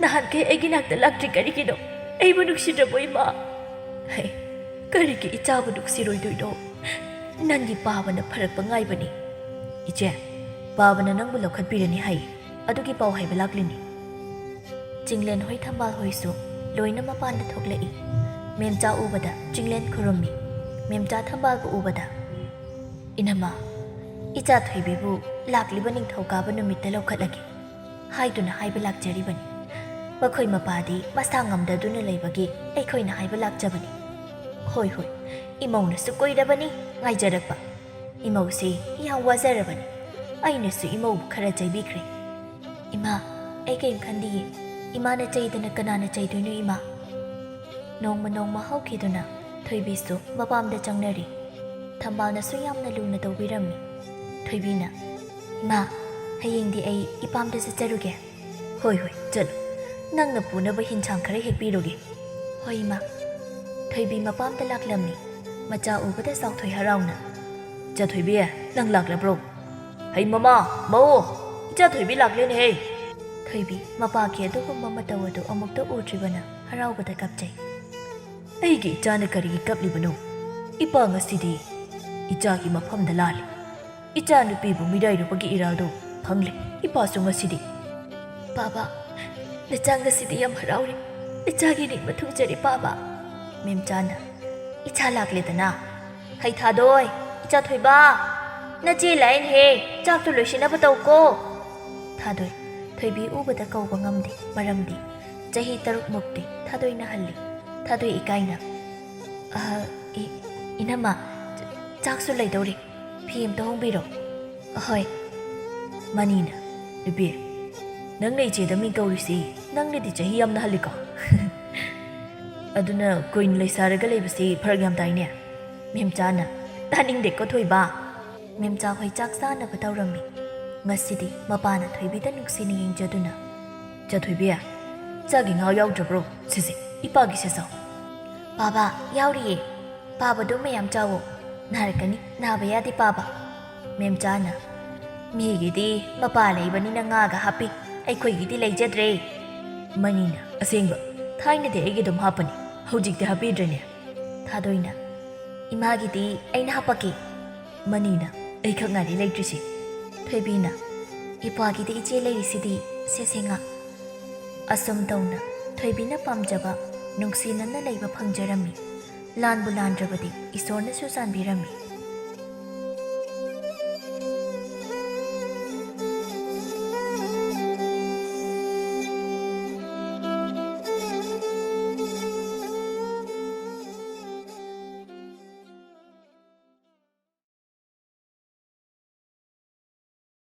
ꯅꯍꯥꯟꯈꯩ ꯑꯩꯒꯤ ꯅꯥꯛꯇ ꯂꯥꯛꯇ꯭ꯔꯤ ꯀꯔꯤꯒꯤꯅꯣ? ꯑꯩꯕꯨ ꯅꯨꯡꯁꯤꯗ꯭ꯔꯕꯣ ꯏꯃꯥ? ꯍꯩ, ꯀꯔꯤꯒꯤ ꯏꯆꯥꯕꯨ ꯅꯨꯡꯁꯤꯔꯣꯏꯗꯣꯏꯅꯣ? ꯅꯪꯒꯤ ꯄꯥꯕꯅ ꯐꯔꯛꯄ ꯉꯥꯏꯕꯅꯤ꯫" "ꯏꯆꯦ, ꯄꯥꯕꯅ ꯅꯪꯕꯨ ꯂꯧꯈꯠꯄꯤꯔꯅꯤ ꯍꯥꯏ, ꯑꯗꯨꯒꯤ ꯄꯥꯎ ꯍꯥꯏꯕ ꯂꯥꯛꯂꯤꯅꯤ꯫" ꯆꯤꯡꯂꯦꯟ ꯍꯣꯏ ꯊꯝꯕꯥꯜ ꯍꯣꯏꯁꯨ ꯂꯣꯏꯅ ꯃꯄꯥꯟꯗ ꯊꯣꯛꯂꯛꯏ꯫ ꯃꯦꯝꯆꯥ ꯎꯕꯗ ꯆꯤꯡꯂꯦꯟ ꯈꯨꯔꯨꯝꯃꯤ꯫ ꯃꯦꯝꯆꯥ ꯊꯝꯕꯥꯜꯕꯨ ꯎꯕꯗ, "ꯏꯅꯝꯃ, ꯏꯆꯥ ꯊꯣꯏꯕꯤꯕꯨ ꯂꯥꯛꯂꯤꯕ ꯅꯤꯡꯊꯧꯀꯥꯕ ꯅꯨꯃꯤꯠꯇ ꯂꯧꯈꯠꯂꯒꯦ ꯍꯥꯏꯗꯨꯅ ꯍꯥꯏꯕ ꯂꯥꯛꯆꯔꯤꯕꯅꯤ꯫ ꯃꯈꯣꯏ ꯃꯄꯥꯗꯤ ꯃꯁꯥ ꯉꯝꯗꯗꯨꯅ ꯂꯩꯕꯒꯤ ꯑꯩꯈꯣꯏꯅ ꯍꯥꯏꯕ ꯂꯥꯛꯆꯕꯅꯤ꯫" "ꯍꯣꯏ, ꯍꯣꯏ, ꯏꯃꯧꯅꯁꯨ ꯀꯨꯏꯔꯕꯅꯤ ꯉꯥꯏꯖꯔꯛꯄ꯫ ꯏꯃꯧꯁꯦ ꯌꯥꯝ ꯋꯥꯖꯔꯕꯅꯤ꯫ ꯑꯩꯅꯁꯨ ꯏꯃꯧꯕꯨ ꯈꯔ ꯆꯩꯕꯤꯈ꯭ꯔꯦ꯫" "ꯏꯃꯥ, ꯑꯩ ꯀꯔꯤꯝ ꯈꯟꯗꯤꯌꯦ꯫ ꯏꯃꯥꯅ ꯆꯩꯗꯅ ꯀꯅꯥꯅ ꯆꯩꯗꯣꯏꯅꯣ ꯏꯃꯥ?" ꯅꯣꯡꯃ ꯅꯣꯡꯃ ꯍꯧꯈꯤꯗꯨꯅ ꯊꯣꯏꯕꯤꯁꯨ ꯃꯄꯥꯝꯗ ꯆꯪꯅꯔꯤ꯫ ꯊꯝꯕꯥꯜꯅꯁꯨ ꯌꯥꯝꯅ ꯂꯨꯅ ꯇꯧꯕꯤꯔꯝꯃꯤ꯫ ꯊꯣꯏꯕꯤꯅ, "ꯏꯃꯥ, ꯍꯌꯦꯡꯗꯤ ꯑꯩ ꯏꯄꯥꯝꯗ ꯆꯠꯆꯔꯨꯒꯦ꯫" "ꯍꯣꯏ, ꯍꯣꯏ, ꯆꯠꯂꯨ꯫ ꯅꯪꯅ ꯄꯨꯅꯕ ꯍꯤꯟꯁꯥꯡ ꯈꯔ ꯍꯦꯛꯄꯤꯔꯨꯒꯦ꯫" "ꯍꯣꯏ, ꯏꯃꯥ꯫" ꯊꯣꯏꯕꯤ ꯃꯄꯥꯝꯗ ꯂꯥꯛꯂꯝꯃꯤ꯫ ꯃꯆꯥ ꯎꯕꯗ ꯆꯥꯎꯊꯣꯏ ꯍꯔꯥꯎꯅ, "ꯏꯆꯥ ꯊꯣꯏꯕꯤ, ꯅꯪ ꯂꯥꯛꯂꯕ꯭ꯔꯣ? ꯍꯩ ꯃꯃꯥ, ꯃꯧ, ꯏꯆꯥ ꯊꯣꯏꯕꯤ ꯂꯥꯛꯂꯦꯅꯦꯍꯦ!" ꯊꯣꯏꯕꯤ ꯃꯄꯥꯒꯤ ꯑꯗꯨꯒꯨꯝꯕ ꯃꯇꯧ ꯑꯗꯨ ꯑꯃꯨꯛꯇ ꯎꯗ꯭ꯔꯤꯕꯅ ꯍꯔꯥꯎꯕꯗ ꯀꯞꯆꯩ꯫ "ꯑꯩꯒꯤ ꯏꯆꯥꯅ ꯀꯔꯤꯒꯤ ꯀꯞꯂꯤꯕꯅꯣ? ꯏꯄꯥ ꯉꯁꯤꯗꯤ ꯏꯆꯥꯒꯤ ꯃꯐꯝꯗ ꯂꯥꯜꯂꯤ꯫ ꯏꯆꯥꯅꯨꯄꯤꯕꯨ ꯃꯤꯔꯥꯏꯔꯨꯕꯒꯤ ꯏꯔꯥꯜꯗꯣ ꯐꯪꯂꯦ ꯏꯄꯥꯁꯨ ꯉꯁꯤꯗꯤ꯫ "ꯄꯥꯕ, ꯅꯆꯥ ꯉꯁꯤꯗꯤ ꯌꯥꯝ ꯍꯔꯥꯎꯔꯦ꯫ ꯏꯆꯥꯒꯤ ꯅꯤꯡꯕ ꯊꯨꯡꯖꯔꯦ ꯄꯥꯕ꯫" ꯃꯦꯝꯆꯥꯅ, "ꯏꯆꯥ ꯂꯥꯛꯂꯦꯗꯅ꯫ ꯍꯩ ꯊꯥꯗꯣꯏ, ꯏꯆꯥ ꯊꯣꯏꯕ, ꯅꯆꯦ ꯂꯥꯛꯑꯦꯅꯦꯍꯦ, ꯆꯥꯛꯇꯨ ꯂꯣꯏꯁꯤꯟꯅꯕ ꯇꯧꯀꯣ꯫" ꯊꯥꯗꯣꯏ, ꯊꯣꯏꯕꯤ ꯎꯕꯗ ꯀꯧꯕ ꯉꯝꯗꯦ, ꯃꯔꯝꯗꯤ ꯆꯍꯤ ꯇꯔꯨꯛ ꯃꯨꯛꯇꯤ ꯊꯥꯗꯣꯏꯅ ꯍꯜꯂꯤ꯫ ꯊꯥꯗꯣꯏ ꯏꯀꯥꯏꯅ, "ꯑ, ꯏ-, ꯏꯅꯝꯃ, ꯆ-, ꯆꯥꯛꯁꯨ ꯂꯩꯗꯧꯔꯦ, ꯐꯤ ꯑꯝꯇ ꯍꯣꯡꯕꯤꯔꯣ꯫" "ꯑꯍꯣꯏ꯫" ꯃꯅꯤꯅ, "ꯅꯨꯄꯤ, ꯅꯪꯅ ꯏꯆꯦꯗ ꯃꯤꯡ ꯀꯧꯔꯤꯁꯤ, ꯅꯪꯅꯗꯤ ꯆꯍꯤ ꯌꯥꯝꯅ ꯍꯜꯂꯤꯀꯣ?" "ꯑꯗꯨꯅ ꯀꯨꯏꯅ ꯂꯩꯁꯥꯔꯒ ꯂꯩꯕꯁꯤ ꯐꯔꯛ ꯌꯥꯝ ꯇꯥꯏꯅꯦ꯫" ꯃꯦꯝꯆꯥꯅ, "ꯇꯥꯅꯤꯡꯗꯦꯀꯣ ꯊꯣꯏꯕ꯫" ꯃꯦꯝꯆꯥ ꯍꯣꯏ ꯆꯥꯛ ꯆꯥꯅꯕ ꯇꯧꯔꯝꯃꯤ꯫ ꯉꯁꯤꯗꯤ ꯃꯄꯥꯅ ꯊꯣꯏꯕꯤꯗ ꯅꯨꯡꯁꯤꯅ ꯌꯦꯡꯖꯗꯨꯅ, "ꯆꯥ ꯊꯣꯏꯕꯤ, ꯆꯥꯒꯤ ꯉꯥ ꯌꯥꯎꯗ꯭ꯔꯕ꯭ꯔꯣ? ꯁꯤꯁꯦ, ꯏꯄꯥꯒꯤꯁꯦ ꯆꯥꯎ꯫" "ꯄꯥꯕ, ꯌꯥꯎꯔꯤꯌꯦ꯫ ꯄꯥꯕꯗꯣ ꯃꯌꯥꯝ ꯆꯥꯎꯋꯣ꯫ ꯅꯥꯔꯛꯀꯅꯤ, ꯅꯥꯕ ꯌꯥꯗꯦ ꯄꯥꯕ꯫" ꯃꯦꯝꯆꯥꯅ, "ꯃꯤꯒꯤꯗꯤ ꯃꯄꯥ ꯂꯩꯕꯅꯤꯅ ꯉꯥꯒ ꯍꯥꯞꯄꯤ, ꯑꯩꯈꯣꯏꯒꯤꯗꯤ ꯂꯩꯖꯗ꯭ꯔꯦ꯫" ꯃꯅꯤꯅ, "ꯑꯁꯦꯡꯕ, ꯊꯥꯏꯅꯗꯤ ꯑꯩꯒꯤ ꯑꯗꯨꯝ ꯍꯥꯞꯄꯅꯤ, ꯍꯧꯖꯤꯛꯇꯤ ꯍꯥꯞꯄꯤꯗ꯭ꯔꯦꯅꯦ꯫" ꯊꯥꯗꯣꯏꯅ, "ꯏꯃꯥꯒꯤꯗꯤ ꯑꯩꯅ ꯍꯥꯞꯄꯛꯀꯦ꯫" ꯃꯅꯤꯅ, "ꯑꯩꯈꯛ ꯉꯥꯏꯔꯦ ꯂꯩꯇ꯭ꯔꯤꯁꯦ꯫" ꯊꯣꯏꯕꯤꯅ, "ꯏꯄ꯭ꯋꯥꯒꯤꯗꯤ ꯏꯆꯦ ꯂꯩꯔꯤꯁꯤꯗꯤ, ꯁꯦ ꯁꯦ ꯉꯥ꯫" ꯑꯁꯨꯝ ꯇꯧꯅ ꯊꯣꯏꯕꯤꯅ ꯄꯥꯝꯖꯕ ꯅꯨꯡꯁꯤꯅꯅ ꯂꯩꯕ ꯐꯪꯖꯔꯝꯃꯤ꯫ ꯂꯥꯟꯕꯨ ꯂꯥꯟꯗ꯭ꯔꯕꯗꯤ ꯏꯁꯣꯔꯅꯁꯨ ꯆꯥꯟꯕꯤꯔꯝꯃꯤ꯫